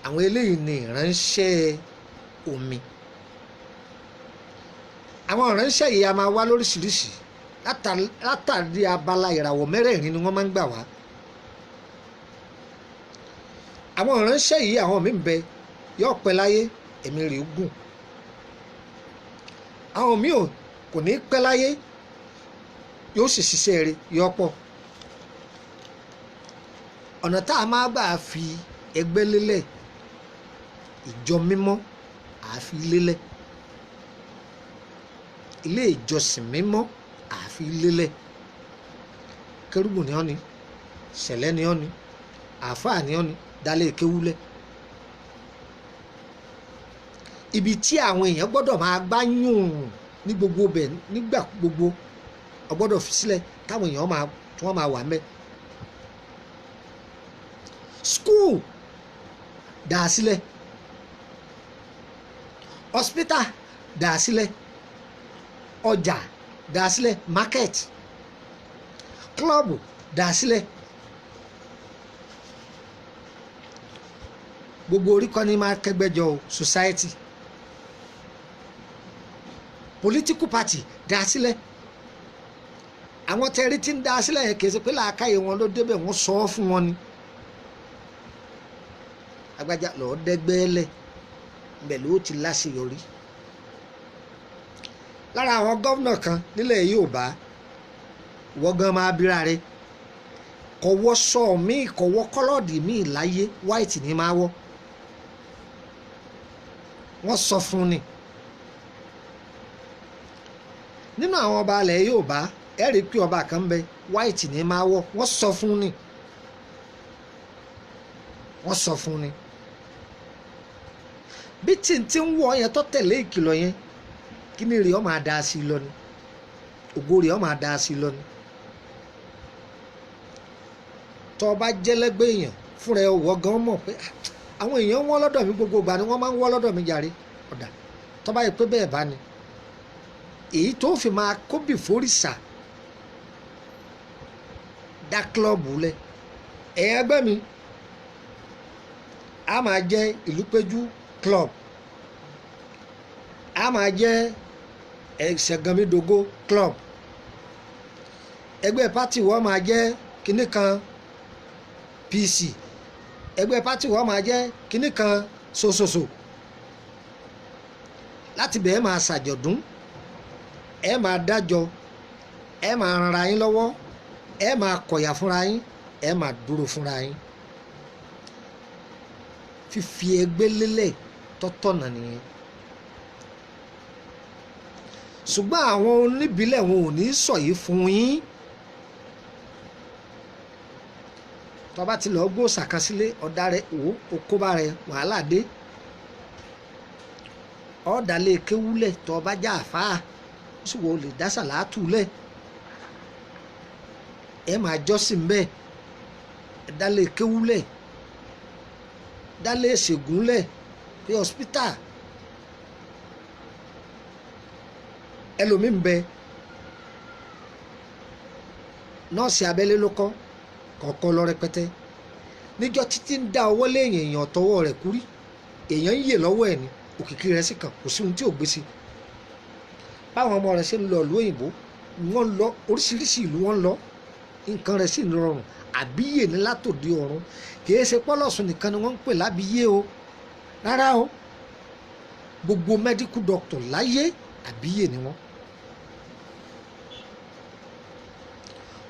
àwọn eléyìí ni ìránṣẹ́ omi. Àwọn ìránṣẹ́ yìí a máa wá lóríṣiríṣi látàrí abala ìràwọ̀ mẹ́rẹ̀ẹ̀rin ni wọ́n máa ń gbà wá. Àwọn ìránṣẹ́ yìí, àwọn míì ń bẹ, yóò pẹ́ láyé, ẹ̀mí rẹ̀ gùn. Àwọn míì ò kò ní pẹ́ láyé, yóò sì ṣiṣẹ́ rẹ̀, yóò pọ̀. Ọ̀nà tá a máa gbà fi ẹgbẹ́ lélẹ̀, ìjọ mímọ́ àfi lélẹ̀, ilé ìjọsìn mímọ́ àfi lélẹ̀. Kérúbù ni ọ́ ni, sẹ̀lẹ́ ni ọ́ ni, àáfàá ni ọ́ ni, dálé kéwúlẹ̀. Ibi tí àwọn èèyàn gbọ́dọ̀ máa gbá yùn ní gbogbo bẹ̀ nígbà gbogbo, ọ gbọ́dọ̀ fi sílẹ̀ káwọn èèyàn máa tí wọ́n máa wà mẹ́. School dà á sílẹ̀, hospital dà á sílẹ̀, ọjà dà á sílẹ̀, market, club dà á sílẹ̀. Gbogbo orí kọ́ ni máa kẹ́gbẹ́jọ o. Society, political party dá sílẹ̀. Àwọn tẹ́rí tí ń dá sílẹ̀ yẹn, kì í ṣe pé làákàyè wọn ló débẹ̀, wọ́n sọ ọ́ fún wọn ni. Agbájá lọ́ọ́ dẹ́gbẹ́lẹ̀ ńbẹ̀ ló ti láṣeyọrí. Lára àwọn gómìnà kan nílẹ̀ Yorùbá, wọ́n gan máa bíra rẹ̀, kọ̀wọ́ sọ míì, kọ̀wọ́ kọ́lọ́ọ̀dì míì láyé, white ni máa wọ̀. Wọ́n sọ fún ni. Nínú àwọn ọba alẹ̀ Yorùbá, ẹ rí i pé ọba kan ń bẹ, white ni máa wọ̀. Wọ́n sọ fún ni, wọ́n sọ fún ni. Bí tìǹtì ń wọ̀ yẹn tó tẹ̀lé ìkìlọ̀ yẹn, kí ni rè ọ́ máa da sí i lọ ni, ògo rè ọ́ máa da sí i lọ ni. Tọ́ ọba jẹ́lẹ́gbẹ́ èèyàn fúnra ẹ, wọ́ gan mọ̀ pé àwọn èèyàn wọ́n lọ́dọ̀ mi, gbogbo ìgbà ni wọ́n máa ń wọ́ lọ́dọ̀ mi jàre. Ọ̀dà tọ́ba yìí pé bẹ́ẹ̀ bá ni, èyí tó fi máa kóbì fórìṣà, dá kílọ̀bù lẹ̀. Ẹ̀yà ẹgbẹ́ mi a máa jẹ́ Ìlúpéjú club, a máa jẹ́ Ṣẹ̀gànmídógó club, ẹgbẹ́ pátì wọ́n máa jẹ́ kinní kan PC, ẹgbẹ́ pátì wọ́n máa jẹ́ kinní kan sososo. Láti bẹ̀ẹ́ máa ṣàjọ̀dún, ẹ máa dájọ́, ẹ máa ranra yín lọ́wọ́, ẹ máa kọ̀yà fúnra yín, ẹ máa dúró fúnra yín. Fífi ẹgbẹ́ lélẹ̀ tọ́tọ̀nà nìyẹn. Ṣùgbọ́n àwọn oníbílẹ̀ wọn ò ní sọ yìí fún yín. Tó bá ti lọ gbó ṣàkàsílẹ̀ ọ̀dà rẹ̀, wò ó kóbá rẹ̀, wàhálà dé. Ọ̀dà lè kéwúlẹ̀ tó bá já àfáà, ó sì wò ó lè dá sàlátù lẹ̀, ẹ máa jọ́sìn bẹ́ẹ̀. Ẹ dá lè kéwúlẹ̀, dá lè ṣègùn lẹ̀ pé hospital. Ẹlòmíì ń bẹ, nọ́ọ̀sì abẹ́lé ló kọ́ kọ̀ọ̀kan lọ rẹpẹtẹ. Níjọ́ títí ń dá ọwọ́ léèyàn, èèyàn tọwọ́ rẹ̀ kúrí, èèyàn ń yè lọ́wọ́ ẹ̀ ní òkìkí rẹ̀ sì kàn, kò sí ohun tí ò gbé sí. Báwọn ọmọ rẹ̀ ṣe ń lọ ìlú òyìnbó, wọ́n ń lọ oríṣiríṣi ìlú, wọ́n ń lọ. Nǹkan rẹ̀ sì ń rọrùn. Àbíyè ní látòdì ọ̀run. Kìí ṣe pọ́lọ́sùn nìkan ni wọ́n ń pè lábíyé o, rárá o. Gbogbo medical doctor láyé àbíyè ni wọ́n.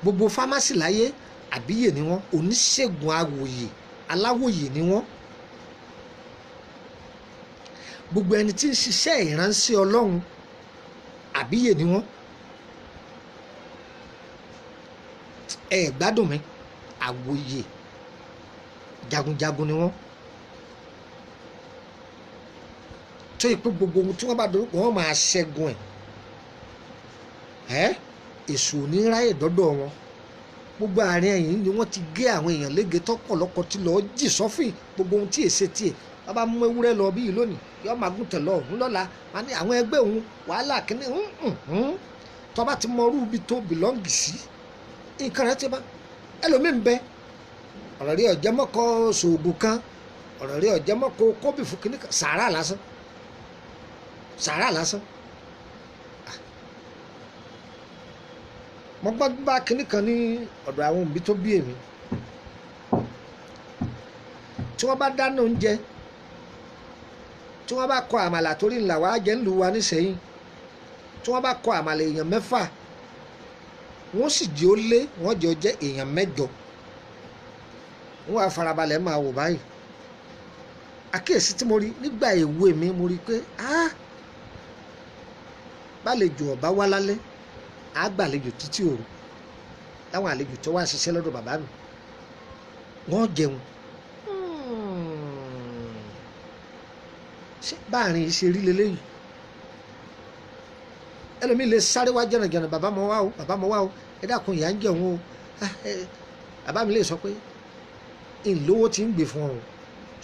Gbogbo pharmacy láyé àbíyè ni wọ́n. Oníṣègùn awòye aláwòye ni wọ́n. Gbogbo ẹni tí ń ṣiṣẹ́ ìránṣẹ́ Ọlọ́run àbíyè ni wọ́n. Ẹ gbádùn mi, àwòye jagunjagun ni wọ́n. Tó yẹ pé gbogbo ohun tí wọ́n bá dorúkọ wọ́n máa ṣẹ́gun ẹ̀. Èṣù ò ní ráyè dọ́dọ̀ wọn. Gbogbo àárín ẹ̀yìn ni wọ́n ti gé àwọn èèyàn lége tọ́pọ̀lọpọ̀ tí lọ́ọ́ jì sọ́fìn. Gbogbo ohun tí èsè tiẹ̀ wọ́n bá mú ewúrẹ́ lọ bí lónìí, yọ máa gùn tẹ̀lé ọ̀hún lọ́la. Wọ́n ní àwọn ẹgbẹ́ òun wàhálà kínní. Tó bá ti mọ irú ibi tó bìlọ́ǹgì sí, nǹkan rẹ̀ ti bá ẹlòmíì ń bẹ. Ọ̀rọ̀ rí ọ̀jẹ̀ mọ́kọ ṣoògùn kan, ọ̀rọ̀ rí ọ̀jẹ̀ mọ́kọ kóbì fún kínní kan, sàárà lásán, sàárà lásán. Mo gbọ́ bá kínní kan ní ọ̀dọ̀ àwọn òbí tó bí èmi. Tí wọ́n bá dáná oúnjẹ, tí wọ́n bá kọ àmàlà torí ńlá wàá jẹ́ ńlù wa nísẹ̀yìn, tí wọ́n bá kọ àmàlà èèyàn 6, wọ́n sì jẹ́ ó lé, wọ́n jẹ́ ó jẹ́ èèyàn 8. Wọ́n wá farabalẹ̀ máa wò báyìí. Àkíyèsí tí mo rí nígbà èwe mi, mo rí pé bálejò ọ̀bá wá lálẹ́, á gbàlejò títí òru. Láwọn àlejò tó wá ṣiṣẹ́ lọ́dọ̀ bàbá mi, wọ́n jẹun. Ṣé báàrin yìí ṣe rí leléyìí? Ẹlòmíì lè sáré wá jẹ̀nàjẹ̀nà, bàbá mọ wá o, bàbá mọ wá o, ẹ dákun ìyá ń jẹun o. Bàbá mi lè sọ pé ìlówó ti ń gbè fún ọ,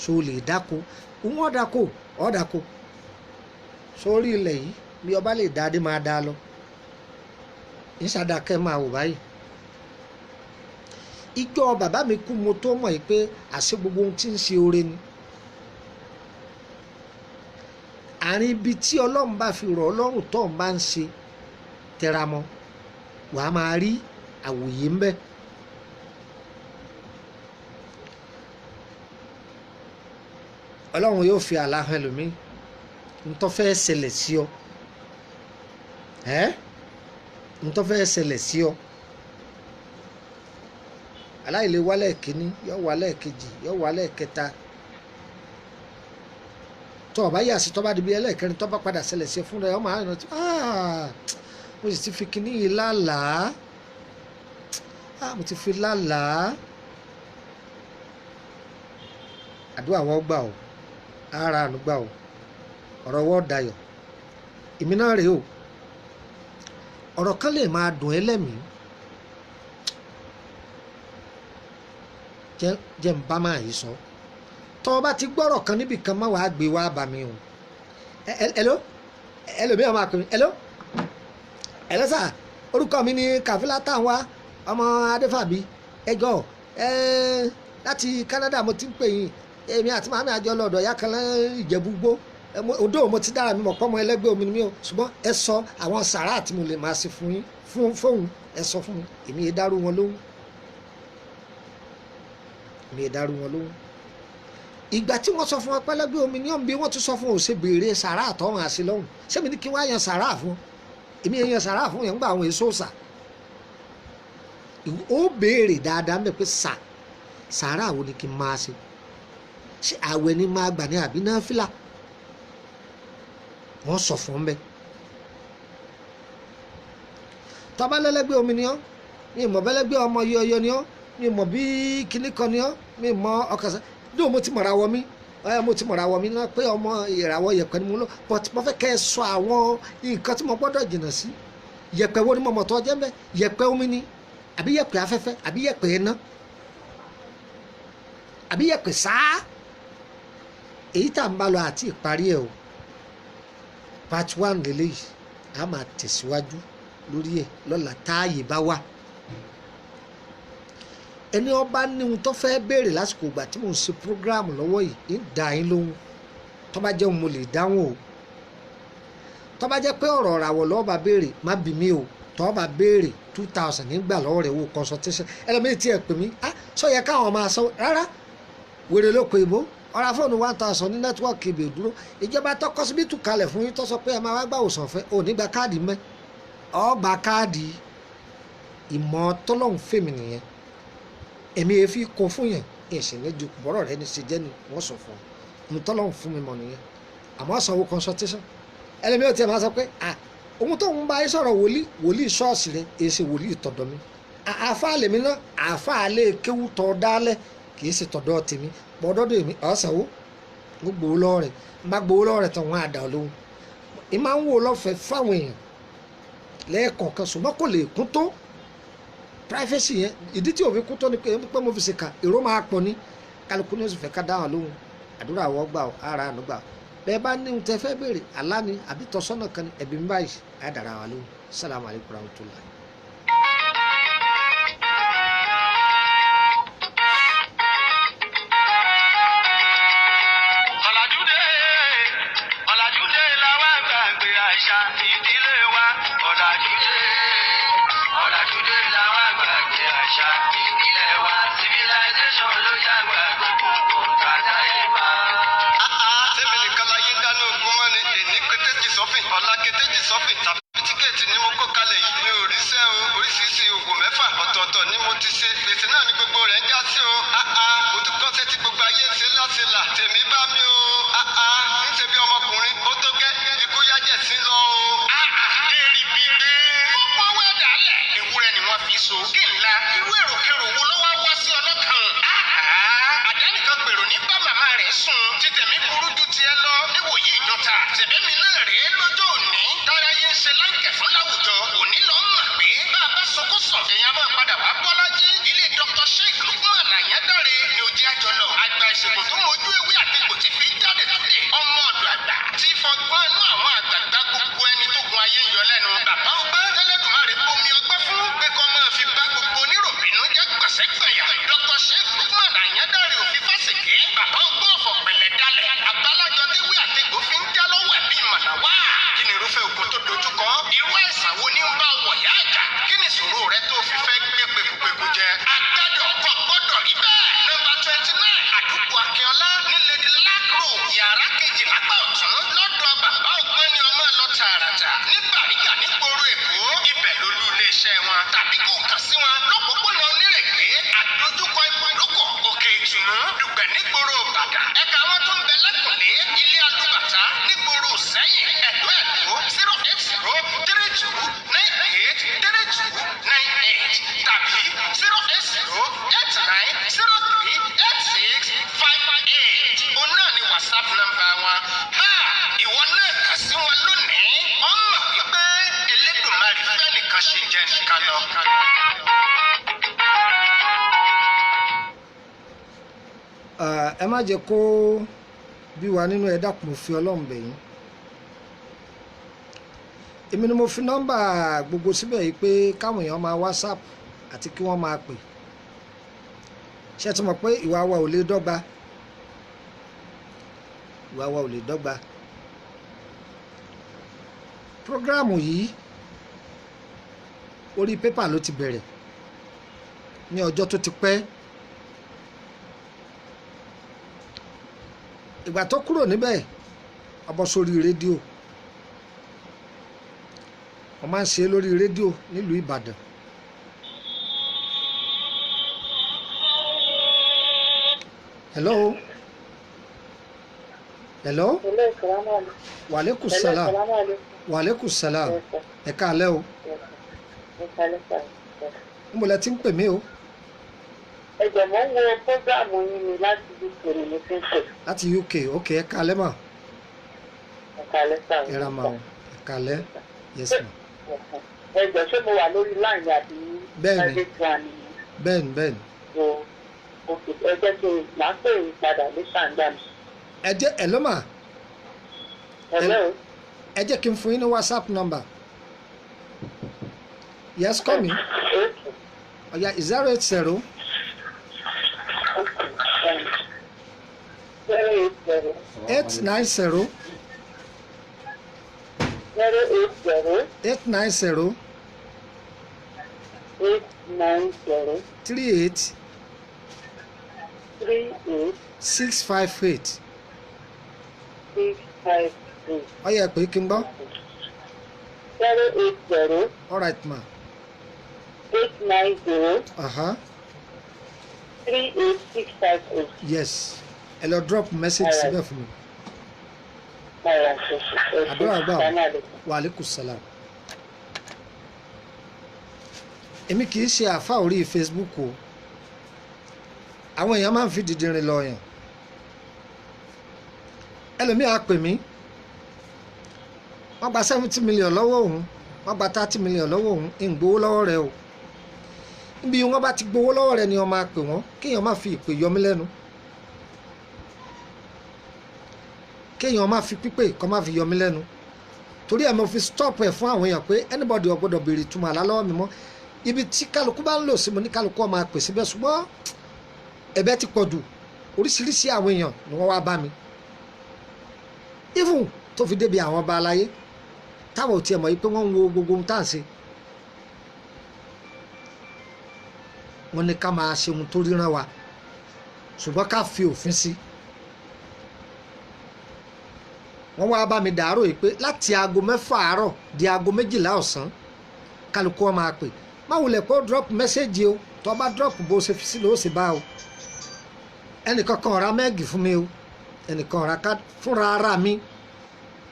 so lè dáko. Òun ọ̀dàkọ ọ̀dàkọ sórí ilẹ̀ yìí bí ọba lè dá adé máa dá lọ. Ìsàdàkẹ́ máa wò báyìí. Ìjọ bàbá mi kú, mo tó mọ̀ yìí pé àṣẹ gbogbo ohun tí ń ṣe oore ni. Àárín ibi tí Ọlọ́run bá fi rọ̀ Ọlọ́run tó ń bá ń ṣe tẹra mọ́, wàá máa rí àwòyé ń bẹ. Ọlọ́run yóò fi àlá hàn ẹlòmíì ntọ́ fẹ́ ṣẹlẹ̀ sí ọ, ntọ́ fẹ́ ṣẹlẹ̀ sí ọ. Aláìlè wálẹ̀ kínní, yọ wálẹ̀ kejì, yọ wálẹ̀ kẹta. Tọ́ ọba yà sí tọ́ bá di bí ẹlẹ́ẹ̀kẹrin, tọ́ bá padà ṣẹlẹ̀ sí ẹ fúnra ẹ, ọmọ àrùn tí mo sì ti fi kinní yìí lálàá, mo ti fi lálàá. Àdúrà wọn gbà o, ara àánú gbà o, ọ̀rọ̀ wọn dayọ̀. Èmi náà rèé o, ọ̀rọ̀ kan lè máa dùn ẹ́ lẹ́mìí. Jẹ́ ń bá máa yìí sọ. Tọ́ ọ bá ti gbọ́rọ̀ kan níbì kan, má wàá gbé wá bá mi o. Hello, ẹlòmíràn máa pè mí, hello, hello sà, orúkọ mi ni Kàfílà Táǹwá ọmọ Adéfàbí, ẹjọ́ láti Canada mo ti ń pè yín. Èmi àti màmí àjọ lọ́dọ̀ ìyá kan Ìjẹ̀bú-Igbó. Odò mo ti dára mi mọ̀ pọ́nmọ ẹlẹ́gbẹ́ omi ni mí o, ṣùgbọ́n ẹ sọ àwọn sàrà tí mo lè máa ṣe fún yín, fún fóun, ẹ sọ fún mi. Èmi yẹn dárú wọn lóhùn, èmi yẹn dárú wọn lóhùn. Ìgbà tí wọ́n sọ fún wọn pẹ́lẹ́gbẹ́ omi ní ọ̀nbí, wọ́n tún sọ fún òṣè béèrè sàrà àtọ́run àṣẹ lọ́hùn. Sẹ́mi ní kí wọ́n á yan sàrà fún? Èmi yẹn yan sàrà fún yẹn ń gba àwọn èso sà. Ó béèrè dáadáa ń bẹ̀ pé sà, sàrà wo ni kí n máa ṣe? Ṣé àwẹ̀ ni máa gbà ní àbí náfìlà? Wọ́n sọ fún un bẹ́ẹ̀. Tọ́ba lẹ́lẹ́gbẹ́ omi ni ọ́, mi mọ̀ bẹ́lẹ́gbẹ́ ọmọ yọyọ ni ọ́, mi mọ̀ bí kíní kan ni ọ́, mi mọ̀ ọkàn sẹ́. Dóò mo ti mọ̀ra wọ mí, mo ti mọ̀ra wọ mí náà pé ọmọ ìràwọ̀ yẹ̀pẹ̀ ni mo lọ, but mo fẹ́ kẹ́ ẹ sọ àwọn nǹkan tí mo gbọ́dọ̀ jìnnà sí. Yẹ̀pẹ̀ wo ni mo mọ̀ tó jẹ́ mbẹ́? Yẹ̀pẹ̀ omi ni, àbí yẹ̀pẹ̀ afẹ́fẹ́, àbí yẹ̀pẹ̀ iná, àbí yẹ̀pẹ̀ sáá? Èyí tá à ń bá lọ àti ìparí ẹ̀ o. Part 1 lélẹ́yìí, a máa tẹ̀síwájú lórí ẹ̀ lọ́la táàyè bá wà. Ẹni ọba ní ohun tó fẹ́ béèrè lásìkò ìgbà tí mò ń ṣe program lọ́wọ́ yìí, ń dà yín lóhùn. Tó bá jẹ́ òun mo lè dáhùn o. Tó bá jẹ́ pé ọ̀rọ̀ ìràwọ̀ lọ́ọ́ bá béèrè, má bì mí o. Tọ́ bá béèrè 2,000 nígbà lọ́wọ́ rẹ̀ wo consultation. Ẹlẹ́mìí tí ẹ pè mí, ah, sọ yẹ káwọn máa sọ rárá, wèrè ló pe ìbò ọ̀rá fóònù 1,000 ní network ibè dúró. Ìjọba tó kọ́sibítù kalẹ̀ fún yín tó sọ pé ẹ máa wá gbà òsàn fẹ́, ò ní gba káàdì mẹ́, ọ gba káàdì. Ìmọ̀ tọ́lọ́hún fèmí nìyẹn. Èmi èéfì kún fún yẹn, èsì ní ju bọ́rọ̀ rẹ ní ṣe jẹ́ ni wọ́n sọ fún ọ. Ìmọ̀ tọ́lọ́hún fún mi mọ̀ nìyẹn. Àmọ́ sanwó consultation. Ẹlẹ́mi ò tiẹ̀ máa sọ pé ah, ohun tó ń bá yín sọ̀rọ̀, wòlíì, wòlíì ṣọ́ọ̀ṣì rẹ, èsì wòlíì tọ̀dọ̀ mi. Àáfàá lèmi náà, àáfàá lè kéwú tọ́ dálẹ̀, kì í ṣe tọ̀dọ̀ tèmi. Bọ́dọ́dọ̀ èmi ọ̀sánwó ń gbowó lọ́wọ́ rẹ̀, ń bá gbowó lọ́wọ́ rẹ̀ tán, wọ́n á dà ọ́ lóhùn. Ì máa ń wò lọ́fẹ̀ẹ́ fáwọn èèyàn lẹ́ẹ̀kọ̀ọ̀kan, ṣùgbọ́n kò lè kún tó privacy yẹn. Ìdí tí òfin kún tó ni pé mo fi ṣèkà, èrò máa pọ̀ ní kálukú ní oṣù fẹ́ ká dáhùn lóhùn. Àdúrà wọ́n gbà ọ́, ara àánú gbà ọ́. Bẹ́ẹ̀ bá ní ohun tẹ́ fẹ́ béèrè, àlá ni àbí tọ́sọ́nà kan ní ẹ̀bí mi báyìí, á dára wa lóhùn. Sálàmù alaykum rahmatulah. Ọ̀làjúdé, ọ̀làjúdé la wá gbàgbé àṣà ìdílé wa. Ọ̀làjúdé, ọ̀làjúdé la wá gbàgbé àṣà ìdílé wa. Civilization ló yàgbà gbogbo tàdá ìbá. Sẹ́mi nìkan láyé ń dáná ogun mọ́ ni? Èní kétéjì sọ́fìn, ọ̀la kétéjì sọ́fìn, tàbí tíkẹ́ẹ̀tì ni mo kó kalẹ̀ yìí. Mi ò ríṣẹ́ o. Oríṣiríṣi oògùn mẹ́fà ọ̀tọ̀ọ̀tọ̀ ni mo ti ṣe. Gbèsè náà ni gbogbo rẹ̀ ń já sí o. Áá, mo tún kọ́ṣẹ́ tí gbogbo ayé ń ṣe láṣẹ là. Tèmi bá mi o. Áá, ń ṣe bí ọmọkùnrin ó tó gẹ́, ikú yájẹ̀ sí lọ o. Èrì bìrì. Pọ́pọ́ wẹ́dà lẹ̀. Ewúrẹ́ ni wọ́n fi so. Kí ńlá irú èròkèrò wo ló wá wá sí ọlọ́kàn? Àdánìkan pèrò ní bá màmá rẹ̀ sùn. Títẹ̀mí burú ju tiẹ̀ lọ. Níwòyí ìjọta. Tẹ̀bẹ́mi náà rèé lọ́jọ́ òní. Táráyé ń ṣe láǹkẹ̀ fún láwùjọ. Òní lọ́ mọ̀ pé bá a bá sunkún sùn, èèyàn máa padà wá bọ́lájí. Ilé Dr. Sheikh Lukman Àyándàre ni ó jẹ́ àjọ lọ. Àgbà ìṣègùn tó mojú ewé àtegbò tí fi jáde tó dé. Ọmọ ọ̀dọ̀ àgbà tí fọgbọ́n inú àwọn àgbààgbà gbogbo ẹni tó gun ayé ń yọ lẹ́nu. Bàbá ọgbọ́n tẹ́lẹ̀dùmarè bomi ọgbọ́n fún pé kọ́ máa fi bá gbogbo oníròbìnú jẹ́ gbọ̀sẹ́gbọ̀yà. Dr. Sheikh Lukman Àyándàre òfin fásìkè. Bàbá ọgbọ́n ọ̀fọ̀ pẹ̀lẹ́ dalẹ̀. Abálájọ déwé àtegbò fi ń já lọ́wọ́ ẹ̀bí ìmọ̀nà wá. Kí ni irúfẹ́ ogun tó dojúkọ? Irú àìsàn wo ni ń bá wọ̀yá àjà? Kí ni ìṣòro rẹ tó fi fẹ́ gbé pekupeku jẹ? Agbádọ̀ kọ̀ gbọ́dọ̀ rí bẹ́ẹ̀. Nọ́mbà 29, àdúgbò Akínọlá, ní Lady Lack Road, yàrá kejì lápá ọ̀tún. Lọ́dọ̀ bàbá ọgbọ́n ni ọmọ lọ tààràtà. Ní Bàrígà nígboro Èkó, ibẹ̀ lolú iléeṣẹ́ wọn. Tàbí kò kàn sí wọn lọ́pọ̀pọ̀nà Onírèké, àdójúkọ ibùdókọ̀ Òkè Ìtùnú, Dùgbẹ̀ nígboro Ìbàdàn. Ẹ̀ka wọn tó ń bẹ lẹ́kùnlé, ilé Alúbàtà nígboro Sẹ́yìn, Ẹ̀dó Ẹ̀dó, 08032983298 tàbí 08089038658. Òun náà ni WhatsApp nọ́mbà wọn. Ha! Ìwọ náà kà sí wọn lónìí. Ọmọ wípé Elédùmarè fẹ́ nìkan ṣe jẹ nìkan lọ. Ẹ má jẹ́ kó bí wa nínú. Ẹ dákun, mo fi Ọlọ́run bẹ̀ yín. Èmi ni mo fi nọ́mbà gbogbo síbẹ̀ yìí pé káwọn èèyàn máa WhatsApp àti kí wọ́n máa pè. Ṣé ẹ ti mọ̀ pé ìwà wa ò lè dọ́gba? Ìwà wa ò lè dọ́gba. Program yìí, orí pépà ló ti bẹ̀rẹ̀ ní ọjọ́ tó ti pẹ́. Ìgbà tó kúrò níbẹ̀, ó bọ́ sórí rédíò. Wọ́n máa ń ṣe é lórí rédíò nílùú Ìbàdàn. Hello, hello. Hello, salaam alaikum. Wàlékù Hello, salam. salaam alaikum. Wàlékù salam. Yes, sir. Ẹ káalẹ́ o. Yes, sir. Ẹ káalẹ́ sir. Yes. Níbo lẹ ti ń pè mí o? Ẹ jọ̀ọ́, mo ń wo program yín ni láti UK ni mo ti ń pè. Láti UK, ok. Ẹ káalẹ́ mà. Ẹ káalẹ́ sir. Ẹ ra mà o, ẹ káalẹ́. Yes ma. Yes, sir. Ẹ jọ̀ọ́, ṣé mo wà lórí line àbí Bẹ́ẹ̀ni. private one ni? Bẹ́ẹ̀ni. O ok, ẹ jẹ́ kí n máa pè é padà ní Sàǹdàm. Ẹ jẹ́, hello mà. Hello. Ẹ jẹ́ kí n fún yín ní WhatsApp number. Yes, call me. Okay. Ọ̀ya, 080 Okay. 080 890 080 890 890 38 38 658. 658. Ó yẹ pé kí n gbọ́. 080 All right ma. 890 38658. Yes, ẹ lọ drop message All right. síbẹ̀ fún mi. All right. Àdúrà gbà. Assalamu alaikum. Wa alaikum salam. Èmi kì í ṣe àáfà orí Facebook o. Àwọn èèyàn máa ń fi dìdìrín lọ yàn. Ẹlòmíì á pè mí, wọ́n gba 70 million lọ́wọ́ òun, wọ́n gba 30 million lọ́wọ́ òun, ń gbowó lọ́wọ́ rẹ o. Níbi wọ́n bá ti gbowó lọ́wọ́ rẹ ni wọ́n máa pè wọ́n, kéèyàn má fi ìpè yọ mí lẹ́nu, kéèyàn má fi pípè kọ́ má fi yọ mí lẹ́nu. Torí ẹ̀ mo fi stop ẹ̀ fún àwọn èèyàn pé anybody ò gbọ́dọ̀ béèrè ìtumọ̀ àlá lọ́wọ́ mi mọ́. Ibi tí kálukú bá ń lò sí mo ní kálukú ó máa pè síbẹ̀, ṣùgbọ́n ẹ̀bẹ̀ ti pọ̀ jù. Oríṣiríṣi àwọn èèyàn ni wọ́n wá bá mi, even tó fi débi àwọn ọba aláyé táwọn ò tiẹ̀ mọ̀ yìí pé wọ́n ń wo gbogbo ohun tá à ń ṣe. Wọ́n ní ká máa ṣe ohun tó ríran wa, ṣùgbọ́n ká fi òfin sí. Wọ́n wá bá mi dàárò yìí pé láti aago 6 àárọ̀ di aago 12 ọ̀sán, kálukú wọn máa pè. Má wulẹ̀ kó drop message o. Tó bá drop, bó ṣe fi sí ló ṣe bá o. Ẹnìkan kan ra meg fún mi o, ẹnìkan ra káàdì fúnra ara mi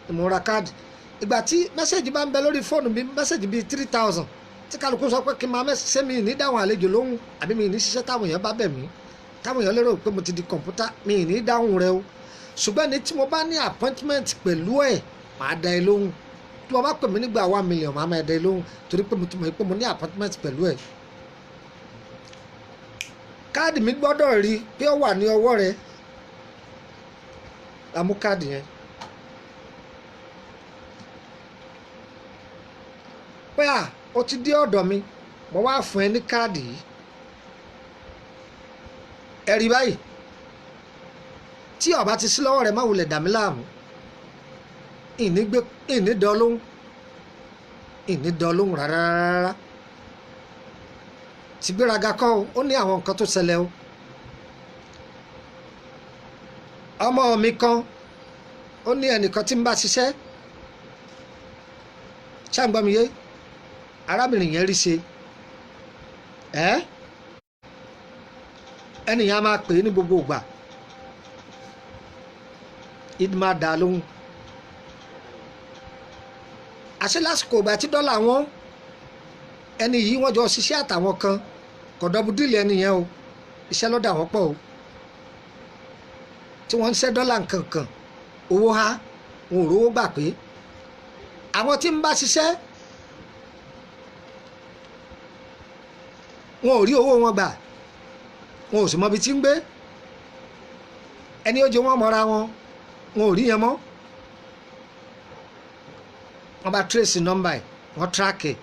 ni mo ra káàdì. Ìgbà tí message bá ń bẹ lórí fóònù mi, message bíi 3,000 tí kálukú sọ pé kí n máa message mi ní dáhùn àlejò lóhùn, àbí mi ní ṣiṣẹ́ táwọn èèyàn bá bẹ̀ mí, táwọn èèyàn lérò pé mo ti di kọ̀ǹpútà, mi ní dáhùn rẹ o. Ṣùgbọ́n ní tí mo bá ní appointment pẹ̀lú ẹ̀, màá dá ẹ lóhùn. Tí wọ́n bá pè mí nígbà 1 million, màá máa dá ẹ lóhùn, torí pé mo ti mọ̀ pé mo ní appointment pẹ̀lú ẹ̀. Káàdì mi gbọ́dọ̀ rí pé ó wà ní ọwọ́ rẹ. La mú káàdì yẹn pé à ó ti dé ọ̀dọ̀ mi, mo wá fún ẹ ní káàdì yìí. Ẹ rí báyìí, tí ó bá ti sí lọ́wọ́ rẹ, má wulẹ̀ dà mí láàmú. Ìní gbé, ìní dán lóhùn, ìní dán lóhùn rárá rárá. Ti gbéraga kọ́ o, ó ní àwọn nǹkan tó ṣẹlẹ̀ o. Ọmọ mi kan, ó ní ẹnìkan tí ń bá ṣiṣẹ́ ṣàǹgbọ́miyé. Arábìnrin yẹn rí ṣe ẹ́. Ẹnìyàn á máa pè é ní gbogbo ìgbà, ìdí máa dà á lóhùn. Àṣé lásìkò ìgbà tí dọ́là wọn, ẹni yìí wọ́n jọ ṣiṣẹ́ àtàwọn kan, kò double deal ẹni yẹn o, iṣẹ́ lọ́dà wọ́n pọ̀ o, tí wọ́n ń ṣẹ́ dọ́là nkankan, owó há, wọn ò rówó gbà pé àwọn tí ń bá ṣiṣẹ́ wọn ò rí owó wọn gbà, wọn ò sì mọbi tí ń gbé. Ẹni ó jẹ wọn mọ́ra wọn, wọn ò rí yẹn mọ́. Wọ́n bá trace nọ́mbà ẹ̀, wọ́n track ẹ̀,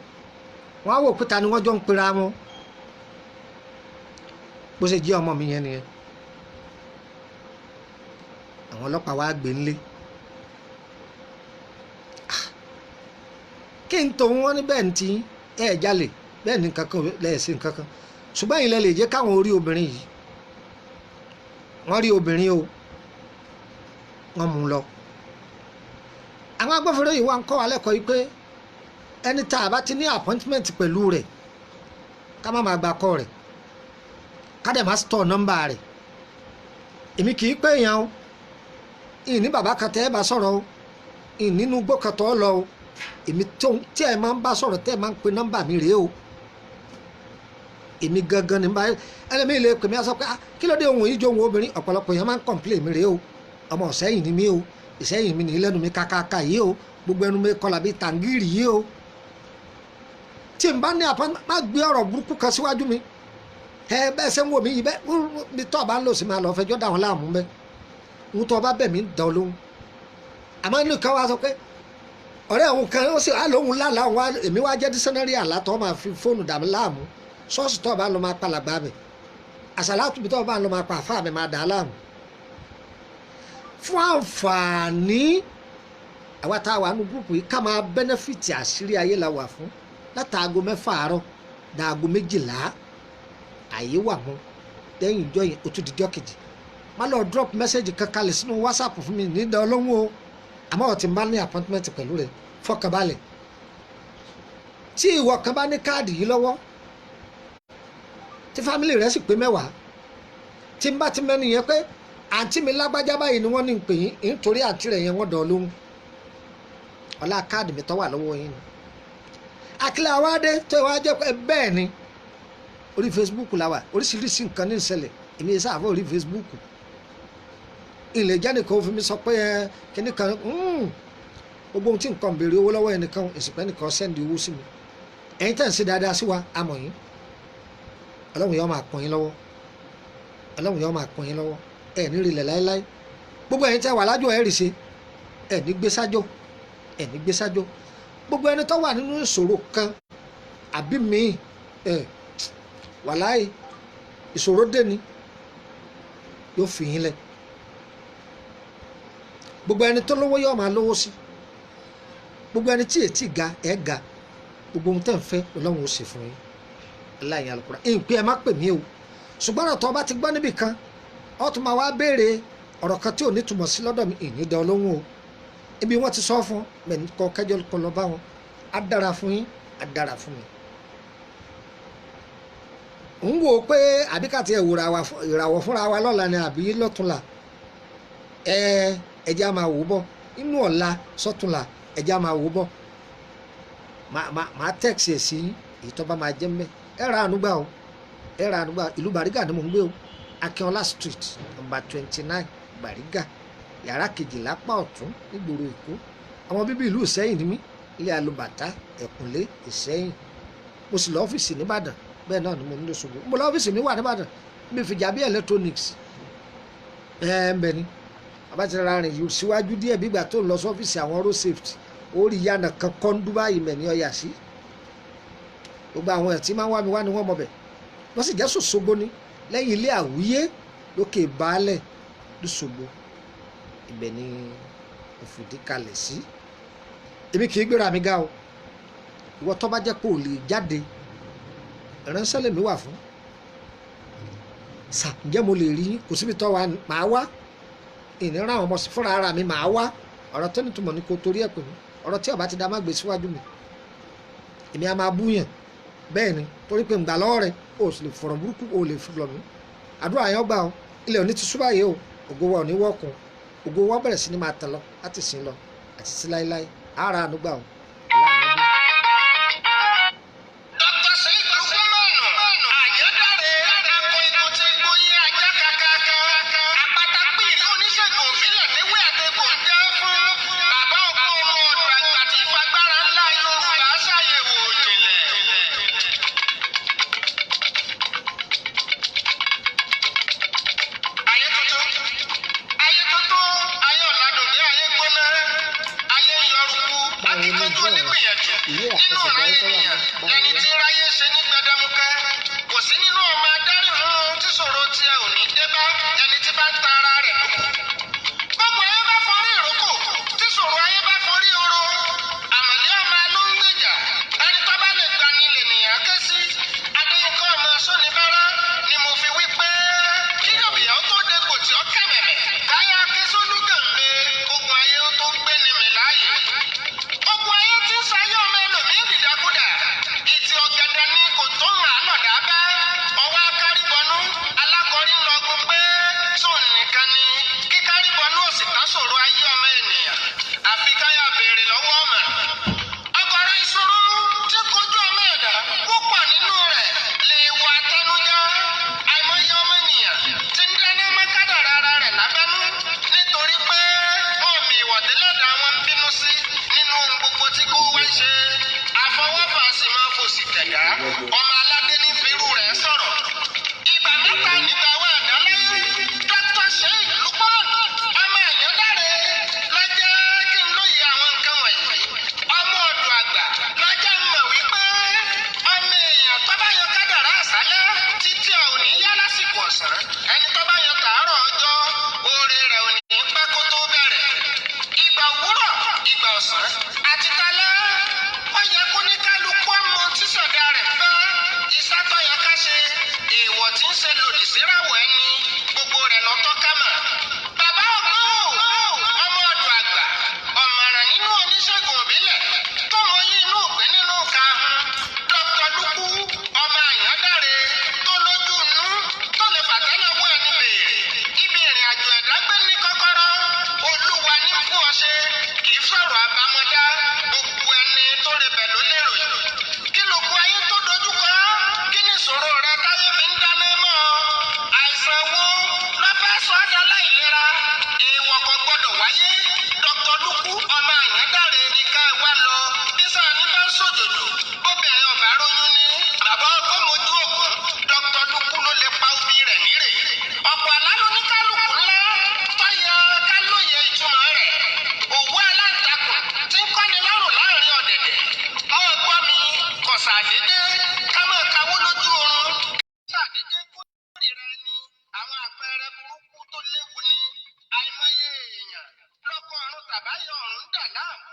wọ́n á wò pé ta ni wọ́n jọ ń pera wọn. Bó ṣe jí ọmọ mi yẹn nìyẹn. Àwọn ọlọ́pàá wá gbé ńlé. Kí n tòun? Wọn ní bẹ́ẹ̀ ní tí ẹ ẹ̀ jalè, bẹ́ẹ̀ ní nǹkan kan lẹ́ẹ̀sìn nǹkan kan, ṣùgbọ́n ìlẹ̀ lè jẹ́ káwọn orí obìnrin yìí. Wọ́n rí obìnrin o, wọ́n mú un lọ. Àwọn agbófinró yìí wá ń kọ́ wa lẹ́kọ̀ọ́ yìí pé ẹni tá a bá ti ní appointment pẹ̀lú rẹ̀, ká má máa gba kọ́ rẹ̀, ká dẹ̀ má store nọ́mbà rẹ̀. Èmi kì í pé èèyàn o. Ìní bàbá kan tẹ́ ẹ bá sọ̀rọ̀ o, ìnínú gbó kan tọ́ lọ o. Èmi tí ẹ máa ń bá sọ̀rọ̀, tẹ́ ẹ máa ń pe nọ́mbà mi rèé o. Èmi gangan ní báyìí. Ẹlẹ́mìí lè pè mí, á sọ pé, "Ah, kí ló dé ohun yìí jó ohun obìnrin?" Ọ̀pọ̀lọpọ̀ èèyàn máa ń complain mi rèé o. Ọmọ ọ̀sẹ́yìn ni mí o. Ìsẹ́yìn mi nìyí, lẹ́nu mi kàkàkà yìí o, gbogbo ẹnu mi kọlà bíi tàǹgìrì yìí o. Tí n bá ní appointment, má gbé ọ̀rọ̀ burúkú kan síwájú mi. Ẹ bẹ́ẹ̀ ṣe ń wò mí yìí, bẹ́ẹ̀ bí tọ́ bá ń lò sí, máa lọ fẹjọ́ dà wọ́n láàmú. Bẹ́ẹ̀ ń tọ́ bá bẹ̀ mí dán lóhùn. Àmọ́ inú kan wá sọ pé ọ̀rẹ́ òun kan ó sì á lóhùn lálàá òun wá, èmi wá jẹ́ dísẹ́nárì àlá tó máa fi fóònù dà mí láàmú. Ṣọ́ọ̀ṣì tó bá ń lọ, máa palàgbà mi. Àṣàlátù bí tó bá ń lọ, máa pa àfáà mi, máa dà á láàmú. Fún àǹfààní àwa tá a wà nínú group yìí, ká máa benefit. Àṣírí ayé la wà fún látàgò 6 àárọ̀. Daago 12 àyè wà mọ́. Lẹ́yìn ìjọ yẹn, ó tún di jọ́ kejì. Má lọ drop message kan kalẹ̀ sínú WhatsApp fún mi ní ìdá ọlọ́run o. Àmọ́ ọ̀ tí n bá ní appointment pẹ̀lú rẹ̀, fọkànbalẹ̀. Tí ìwọ kan bá ní káàdì yìí lọ́wọ́, tí family rẹ̀ sì pé 10, tí n bá ti mẹ́ni yẹn pé àǹtí mi lágbájá báyìí ni wọ́n ní pè yín, nítorí àǹtí rẹ̀ yẹn wọ́n dọ̀ lóhùn. Ọlá káàdì mi tó wà lọ́wọ́ yín ni. Àkìlẹ̀ àwádé tó wá jẹ́ pé bẹ́ẹ̀ ni orí Facebook la wà, oríṣiríṣi nǹkan ní ìṣẹ̀lẹ̀. Èmi yẹn sáfẹ́ orí Facebook ilẹ̀ jẹ́nìkan ó fi mi sọ pé ẹ kíní kan, gbogbo ohun tí nǹkan béèrè owó lọ́wọ́ ẹnìkan, ìsìnkú ẹnìkan send owó sí mi. Ẹ̀yin tẹ̀ ń ṣe dáadáa sí wa, àmọ̀ yín. Ọlọ́run yóò máa pọ́n yín lọ́wọ́, Ọlọ́run yóò máa pọ́n yín lọ́wọ́. Ẹ̀ ní rilẹ̀ láéláé. Gbogbo ẹ̀yin tẹ́ wà lájò, ẹ̀ rì ṣe, ẹ̀ ní gbé sájò, ẹ̀ ní gbé sájò. Gbogbo ẹni tó wà nínú ìṣòro kan àbí míì, ẹ̀ wàláì, ìṣòro dé ni yóò fi yín lẹ̀. Gbogbo ẹni tó lówó yóò máa lówó sí. Gbogbo ẹni tí ètí ga, ẹ̀ ga. Gbogbo ohun tẹ́ ń fẹ́, Ọlọ́run ó ṣe fún yín. Aláìyá alukura ìpè, ẹ má pè mí o. Ṣùgbọ́n ọ̀rọ̀ tó bá ti gbọ́ níbì kan, ó tún máa wá béèrè ọ̀rọ̀ kan tí ò ní túmọ̀ sí lọ́dọ̀ mi, ìní dán lóhùn o. Ibi wọ́n ti sọ fún mẹ́ni kọ́ kẹjọ kọ́ lọ bá wọn. Á dára fún yín, á dára fún mi. Ń wò ó pé àbí ká tiẹ̀ wò ìràwọ̀ fúnra wa lọ́la ni àbí lọ́túnla. Ẹ ẹjẹ́ á máa wò ó bọ̀ inú ọ̀la sọ́túnla, ẹjẹ́ á máa wò ó bọ̀. Màá tẹ̀sí ẹ̀ sí yín, èyí tó bá máa jẹ́ mbẹ́. Ẹ ra àánú gbà o, ẹ ra àánú gbà. Ìlú Bàrígà ni mò ń gbé o, Akínọlá Street, number 29, Bàrígà, yàrá 12 apá ọ̀tún, nígboro Èkó. Àwọn bíbí ìlú Ìsẹ́yìn ni mí, ilé Alùbàtà, Ẹ̀kúnlé, Ìsẹ́yìn. Mo sì lọ ọ́fíìsì nìbàdàn, bẹ́ẹ̀ náà ni mo ń lọ Ṣògbó. Mo lọ ọ́fíìsì mi wà nìbàdàn mi, Fìjàbí Electronics. Ẹ ń bẹ ni bàbá ti ra rìn yìí síwájú díẹ̀, bí ìgbà tó ń lọ sọ́fíìsì àwọn road safety, ó rí yànnà kan kọ́ńdú báyìí mẹ̀ ní ọ̀yà sí. Gbogbo àwọn ẹ̀ tí máa ń wá mi wá ni wọ́n mọ̀ bẹ̀. Wọ́n sì jẹ́ Ṣòṣogbo ni, lẹ́yìn ilé àwíyé lókè baálẹ̀ lọ́sọ̀gbọ̀, ibẹ̀ ni òfìdí kalẹ̀ sí. Èmi kì í gbéra mi ga o. Ìwọ tó bá jẹ́ pé ò lè jáde, ìránṣẹ́ lèmi wà fún. Sà, ǹjẹ́ mo lè rí yín? Kò síbi tó wà, màá wá. Ìnira àwọn ọmọ sí fúnra ara mi, màá wá. Ọ̀rọ̀ tó nítumọ̀ ni kò torí ẹ̀ pè mí. Ọ̀rọ̀ tí ó bá ti da, má gbé síwájú mi. Èmi á máa búyàn bẹ́ẹ̀ ni, torí pé ǹgbà lọ́wọ́ rẹ̀ o sì lè fọ̀rọ̀ burúkú, o lè fi lọ̀ mí. Àdúrà yẹn gbà o. Ilẹ̀ òní ti sú báyìí o. Ògo wa ò ní wọ́ọ̀kùn. Ògo wa bẹ̀rẹ̀ sí ni máa tẹ̀ lọ láti sìn lọ àti sí láéláé. Ara àánú gbà o. Ọlá àná bí. Dr. Sheik Lukumanu, Àyàndáre, akọ̀ìkọ̀ tí gboyè ajá kakaka. Àpáta pìlì oníṣègùn òbílẹ̀ léwé àtẹ̀kọ̀ ń jẹ́ fún. Bàbá ọkọ ọmọ ọ̀dọ̀ àgbà tí fagbára ńlá Yorùbá ṣàyẹ̀wò òjìnlẹ̀. Ayé tuntun, ayé tuntun, ayé ọ̀làdùnní, ayé gbóná, ayé yọrùkú, Báwo ni akíkanjú ìjọ onígbìyànjú ìwé nínú ọ̀rọ̀ àkọsẹ̀jáyé tó wà ènìyàn ní báwo lẹni ni? tí ráyé ṣe ní gbẹdẹmukẹ. Kò sí nínú ọmọ adarí hun tí ṣòro tiẹ̀ ò ní dé bá, ẹni tí bá ń ta ara rẹ̀ lókù. Gbogbo ayé bá forí ìrókò, tí ṣòro ayé bá forí oro, àmọ̀lé ọmọ ló ń gbèjà. Ẹni tó bá lè gbani lènìyàn ké sí. Adéyínká ọmọ Sónibárà ni mo fi wí pé kí yọ̀bìyà ó tó dégbò tí ó kẹ̀mẹ̀mẹ̀, káyà ké sólúgànbe, ogun ayé ó tó gbé ni mì láàyè. Ogun ayé tí ń sayé ọmọ ẹlòmíín dìdàkudà. Ìtì ọ̀gẹ̀dẹ̀ ni kò tó ń àlọ́dà bẹ́. Ọwọ́ akárìbọnú, alákọ̀rí ń lọgun pé tóun nìkan. lòdì síráwọ̀ ẹni, gbogbo rẹ̀ lọ́tọ́ ká mà. Bàbá ọgbọ́n o, ọmọ ọdọ̀ àgbà, ọ̀mọ̀ràn nínú oníṣègùn òbílẹ̀ tó mọ yí inú ògbé nínú karùn-ún. Dr. Lukú, ọmọ Àyàndáre tó lójú inú tó lè fàtẹ́lẹwọ́ ẹni béèrè ibi ìrìn àjò ẹ̀dá gbé ní kọ́kọ́rọ́. Olúwa ní fún ọ ṣe, kì í sọ̀rọ̀ àbámọ́dá. Gbogbo ẹni tó rebẹ̀ ló lérò yìí. Kí ló kú ayé tó dojúkọ? Kí ni ìṣòro rẹ táyé fi ń dáná mọ́ ọ? Àìsàn wo ló fẹ́ sọ ọ́ dá láìlera? Èèwọ̀ kan gbọ́dọ̀ wáyé. Dr. Lukú, ọmọ Àyàndáre ní ká ẹ wá lọ. Bí sáà ní bá ń sòjòjò, bóbìnrin ọ̀bá róyún ní bàbá ọgbọ́n mojú ògùn, Dr. Lukú ló lè pa omi rẹ̀ nírè. Ọ̀pọ̀ àlá ló ní kálukú ńlá tọ́yẹ ká lóye ìtumọ̀ rẹ̀. Òwú aláǹtakùn tí ń kọ́ni lọ́rùn láàrin ọ̀dẹ̀dẹ̀. Mọ́ ọ gbọ́ mi kọ̀sà dédé ká máa kawó lójú oorun. Ṣàdédé kórìíra ẹni, àwọn àpẹẹrẹ burúkú tó léwu ni. Àìmọye èèyàn lọ́kọ̀ ọ̀run tàbáyọ̀ ọ̀run ń dà láàmú.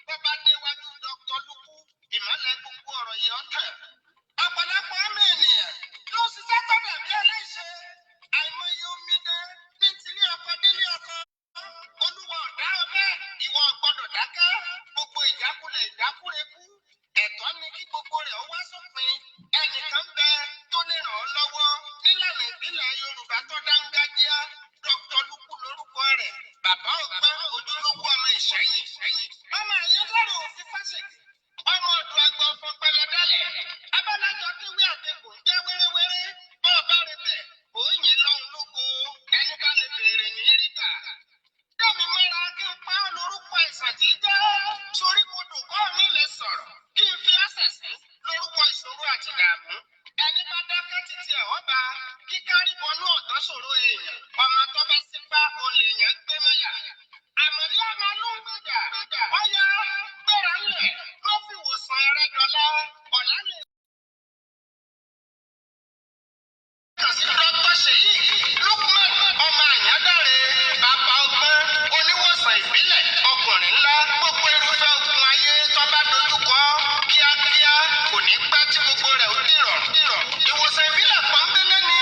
Bó bá déwájú Dr. Lukú, ìmọ̀lẹ̀ gbogbo ọ̀rọ̀ yìí ọ̀tàn. Ọ̀pọ̀lọpọ̀ ọmọ ènìyàn ló ṣiṣẹ́ tó dàbí aláìṣe. Àìmọye omidan ní tilé ọkọ délé ọkọ. Olúwa ọ̀dá ọbẹ̀, ìwọ ò gbọ́dọ̀ dákẹ́. Gbogbo ìjákulẹ̀ ìdákúrekú, ẹ̀tọ́ ni kí gbogbo rẹ̀ ó wá sópin. Ẹnìkan bẹ tó lè ràn ọ́ lọ́wọ́ nílànà ìbílẹ̀ Yorùbá tó dángájíá. Dr. Lukú lórúkọ rẹ̀, bàbá ọgbọ́n, ojúlówó ọmọ Ìṣẹ́yìn. Ọmọ Àyẹ́dẹ́rẹ́ òfin fásitì, ọmọ ọdún àgbà ọ̀fọ̀ pẹlẹdẹ́lẹ̀. Abálájọ tí wí àtẹkùn ń jẹ́ wéréwéré. Bọ́ọ̀ bá rẹ bẹ̀, òòyìn lọ́hùn lógo. Ẹni bá lè béèrè ní rí gbà. Dẹ́mi mọ́ra kí n pa ọ́ lórúkọ àìsàn tí í jẹ́. Sorí kodò kọ́ mi lè sọ̀rọ̀. Kí n fi àṣẹ sí lórúkọ ìṣòro àti ìdààmú. Ẹni bá dákẹ́ títí ẹ̀ ọba, kíkárí bọnú ọ̀tán ṣòro èèyàn. Ọmọ tó bá sípá olè yẹn gbé mọ́yà. Àmọ̀lé ọmọ ló ń gbèjà. Ọ̀yá gbéra ńlẹ̀ ló fi wòsàn ẹrẹ́ dọ́lá. Ọ̀la lè kàn sí Dr. Seyi Lukman, ọmọ Àyàndáre, bàbá ọgbọ́n, oníwòsàn ìbílẹ̀, ọkùnrin ńlá. Gbogbo irúfẹ́ ogun ayé tó bá dojúkọ kíákíá, kò ní pẹ́ tí gbogbo rẹ̀ ó dìrọ̀. Ìwòsàn ìbílẹ̀ pọ́nbélé ni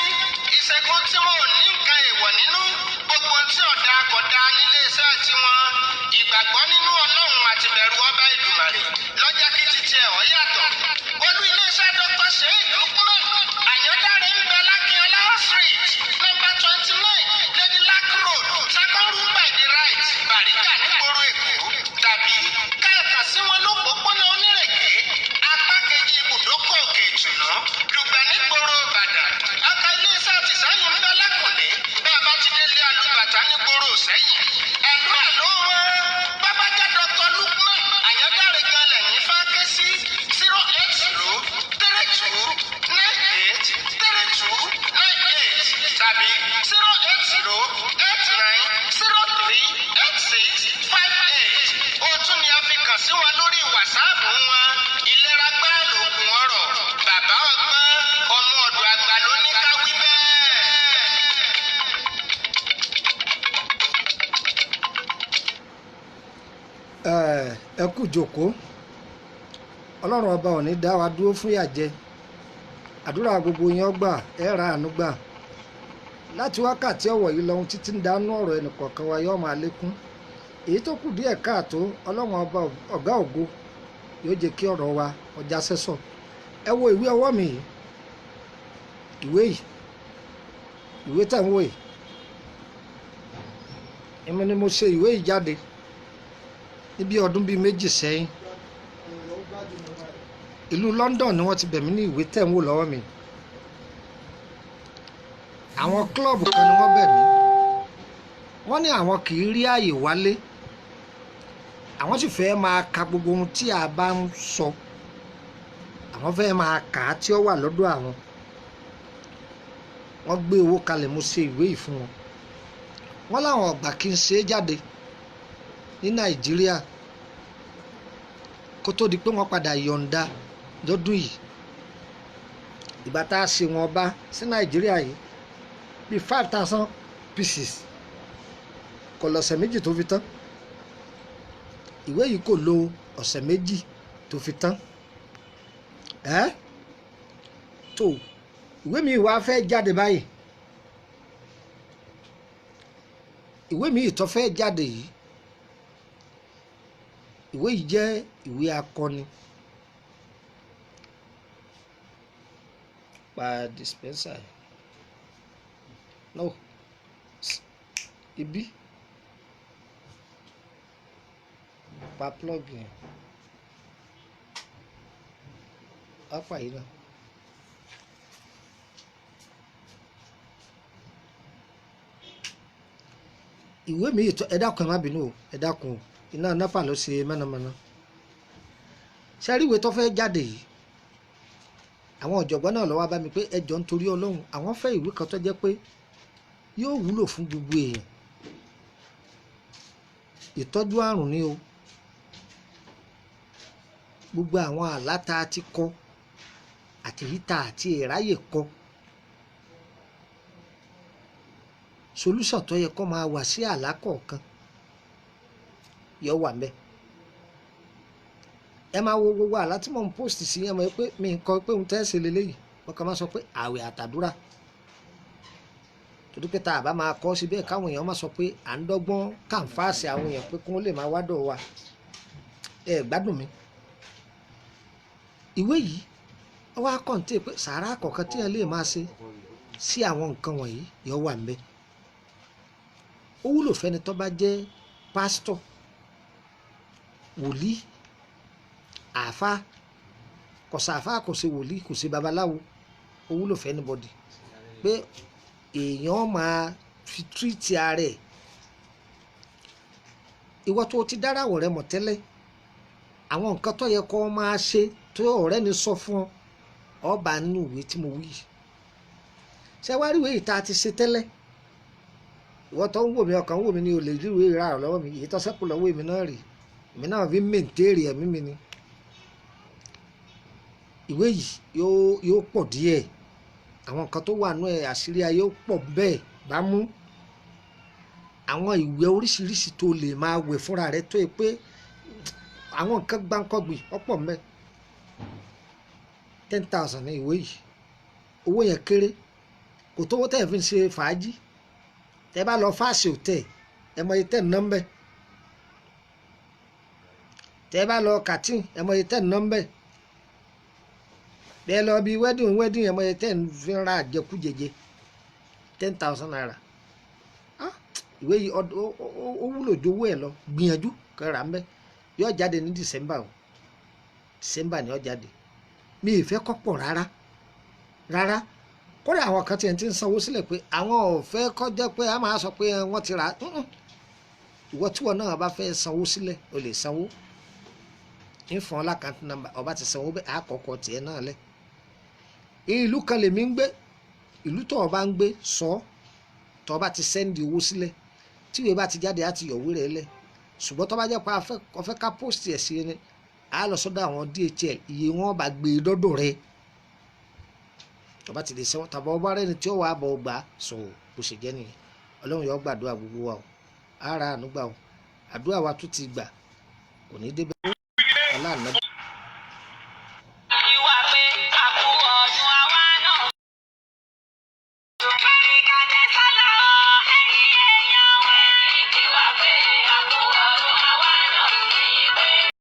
ìṣègùn tí wọn ò ní nǹkan èèwọ̀ nínú. Gbogbo tí ọ̀dà kọ̀dá nílé iṣẹ́ tiwọn. Ìgbàgbọ́ nínú Ọlọ́run àti bẹ̀rù ọba Ìdùmàrè lọ́jà kí titi ẹ̀ ọ́ yàtọ̀. Olú iléeṣẹ́ Dr. Seyi Lukman Àyàndáre ń bẹ Lákínọlá Street, number 29, Lady Lack Road, second room by the right, Bàrígà, nígboro Èkó. Tàbí káàkà sí wọn lópòópónà Onírèké, apá kejì ibùdókọ̀ Òkè Ìtùnú, Dùgbẹ̀, nígboro Ìbàdàn. Ọkọ̀ iléeṣẹ́ àtìsẹ́yìn ń bẹ lẹ́kùnlé bẹ́ẹ̀ bá ti délé alùbàtà nígboro Sẹ́yìn. Ẹ̀lú àló wọn bábá jẹ́ Dr. Lukman Àyàndáre gan lẹ́yìn fẹ́ ké sí: 08032983298 tàbí 08089038658. Ó tún ní a fi kàn sí wọn lórí wàsáàpù wọn. Ìlera gbá lóògùn ọrọ̀. Bàbá ọgbọ́n, ọmọ ọ̀dọ̀ àgbà ló ní ká wí bẹ́ẹ̀. Ẹ kú jòkó. Ọlọ́run ọba ò ní dá wa dúró fún ìyà jẹ. Àdúrà gbogbo yẹn ó gbà, ẹ ra àánú gbà. Láti wákàtí ọ̀wọ̀ yìí lọ́hun títí ń dánú ọ̀rọ̀ ẹnìkọ̀ọ̀kan wa yóò máa lékún. Èyí tó kù díẹ̀ káàtó, Ọlọ́run ọba ọ̀gá ògo yóò jẹ́ kí ọ̀rọ̀ wa ọjà sẹ́sọ̀. Ẹ wo ìwé ọwọ́ mi yìí, ìwé yìí, ìwé tẹ̀ ń wò yìí, èmi ni mo ṣe ìwé yìí jáde níbi ọdún bíi 2 sẹ́yìn. Ìlú London ni wọ́n ti bẹ̀ mí ní ìwé tẹ̀ ń wò lọ́wọ́ mi. Àwọn klọ́ọ̀bù kan ni wọ́n bẹ̀ mí. Wọ́n ní àwọn kì í rí ààyè wálé, àwọn sì fẹ́ máa ka gbogbo ohun tí a bá ń sọ. Àwọn fẹ́ máa kà á tí ó wà lọ́dọ̀ àwọn. Wọ́n gbé owó kalẹ̀, mo ṣe ìwé yìí fún wọn. Wọ́n láwọn ọ̀gbà kí n ṣe é jáde ní Nàìjíríà kó tó di pé wọ́n padà yọ̀ǹda lọ́dún yìí. Ìgbà tá a ṣe wọn bá sí Nàìjíríà yìí bíi 5,000 pieces, kò lọ́sẹ̀ 2 tó fi tán. Ìwé yìí kò lo ọ̀sẹ̀ 2 tó fi tán. Ẹ́ tó Ìwé mi wá fẹ́ jáde báyìí. Ìwé mi tó fẹ́ jáde yìí, ìwé yìí jẹ́ ìwé akọni. Pa dispenser no ibi pa plug yẹn pápá yìí náà. Ìwé mi yìí ẹ dákun, ẹ má bínú o, ẹ dákun o, iná NEPA ló ṣe mọ̀nàmọ́ná. Ṣe rí ìwé tó fẹ́ jáde yìí, àwọn ọ̀jọ̀gbọ́n náà ló wá bá mi pé ẹ jọ̀ọ́ nítorí Ọlọ́run, àwọn fẹ́ ìwé kan tó jẹ́ pé yóò wúlò fún gbogbo èèyàn. Ìtọ́jú àrùn ni o, gbogbo àwọn àlá tá a ti kọ àti èyí tá a ti ráyè kọ, solúsàn tó yẹ kó máa wà sí àlá kọ̀ọ̀kan yóò wà ńbẹ̀. Ẹ máa wo gbogbo àlá tí mò ń post sí yẹn, mọ̀ pé mi ń kọ pé òun tẹ́ ṣe leléyìí, wọ́n kàn máa sọ pé àwẹ̀ àtàdúrà, torí pé tá a bá máa kọ́ síbẹ̀ káwọn èèyàn máa sọ pé à ń dọ́gbọ́n kàǹfààsì àwọn èèyàn pé kí wọ́n lè máa wádọ̀ wa. Ẹ gbádùn mi. Ìwé yìí wọ́n wá kọ̀ǹté pé sàárà kọ̀ọ̀kan tí èèyàn lè máa ṣe sí àwọn nǹkan wọ̀nyí yóò wà ńbẹ̀. Ó wúlò fẹ́ni tó bá jẹ́ pásítọ̀, wòlíì, àáfàá. Kò sàáfàá, kò sí wòlíì, kò sí babaláwo. Ó wúlò fẹ́ anybody pé èèyàn máa fi tírìtì ara ẹ̀. Ìwọ tó ti dáràwọ̀ rẹ mọ̀ tẹ́lẹ̀, àwọn nǹkan tó yẹ kó máa ṣe tó ọ̀rẹ́ ni sọ fún ọ, ọba nínú ìwé tí mo wí yìí. Ṣé wàá rí ìwé yìí tá a ti ṣe tẹ́lẹ̀? Ìwọ tó ń wò mí, ọkàn ń wò mí ni, ò lè rí ìwé ìrà lọ́wọ́ mi. Èyí tó ṣẹ́kù lọ́wọ́ èmi náà rè, èmi náà fi ń mèǹtèrè ẹ̀mí mi ni. Ìwé yìí yóò pọ̀ díẹ̀, àwọn nǹkan tó wà nú ẹ̀, àṣírí ayé ó pọ̀ bẹ́ẹ̀ bá mú àwọn ìwé oríṣiríṣi tó lè máa wẹ̀ fúnra rẹ, tó yẹ pé àwọn nǹkan gbáǹkọ́gbì ọ̀pọ̀ mẹ́. 10,000 ní ìwé yìí, owó yẹn kéré, kò tówó tẹ̀ fi ń ṣe fàájì. Tẹ́ bá lọ fáàsì òtẹ̀, ẹ mọ iye tẹ̀ ń ná mbẹ́. Tẹ́ bá lọ kàtín, ẹ mọ iye tẹ̀ ń ná mbẹ́. Bẹ́ẹ̀ lọ bí wedding wedding, ẹ mọ iye tẹ̀ ń fi ra àjẹkújẹjẹ. 10,000 naira. Ìwé yìí ó wúlò ju owó ẹ̀ lọ. Gbìyànjú kẹrà mbẹ́. Yóò jáde ní December o, December ni yóò jáde. Mi ì fẹ́ kọ́ pọ̀ rárá rárá. Kódà àwọn kan tiẹ̀ ti ń sanwó sílẹ̀ pé àwọn ò fẹ́ kọ́ jẹ́ pé a máa sọ pé wọ́n ti rà á. Ìwọ tíwọ náà bá fẹ́ sanwó sílẹ̀, o lè sanwó ń fún ọ lákàntí nọ́mbà, ọba ti sanwó bẹ́ẹ̀ àkọ́kọ́ tiẹ̀ náà lẹ̀. Ìlú kan lèmi ń gbé, ìlú tó o bá ń gbé sọ, tó o bá ti sẹ́ndì owó sílẹ̀, tí ìwé bá ti jáde á ti yọ̀wé rẹ̀ lẹ̀. Ṣùgbọ́n tó bá jẹ́ pé a fẹ́ ká post ẹ̀ sí ni, a lọ sọ́dọ̀ àwọn DHL, iye wọn bá gbé e dọ́dọ̀ rẹ̀. Tó bá ti lè sẹ́wọ́n tàbí ọba rẹ̀ ni tí ó wàá bọ̀ gbà sọ, bó ṣe jẹ́ nìyẹn. Ọlọ́run yóò gbàdúrà gbogbo wa o, ara àánú gbà o, àdúrà wa tún ti gbà, kò ní débẹ̀ ọlá àná.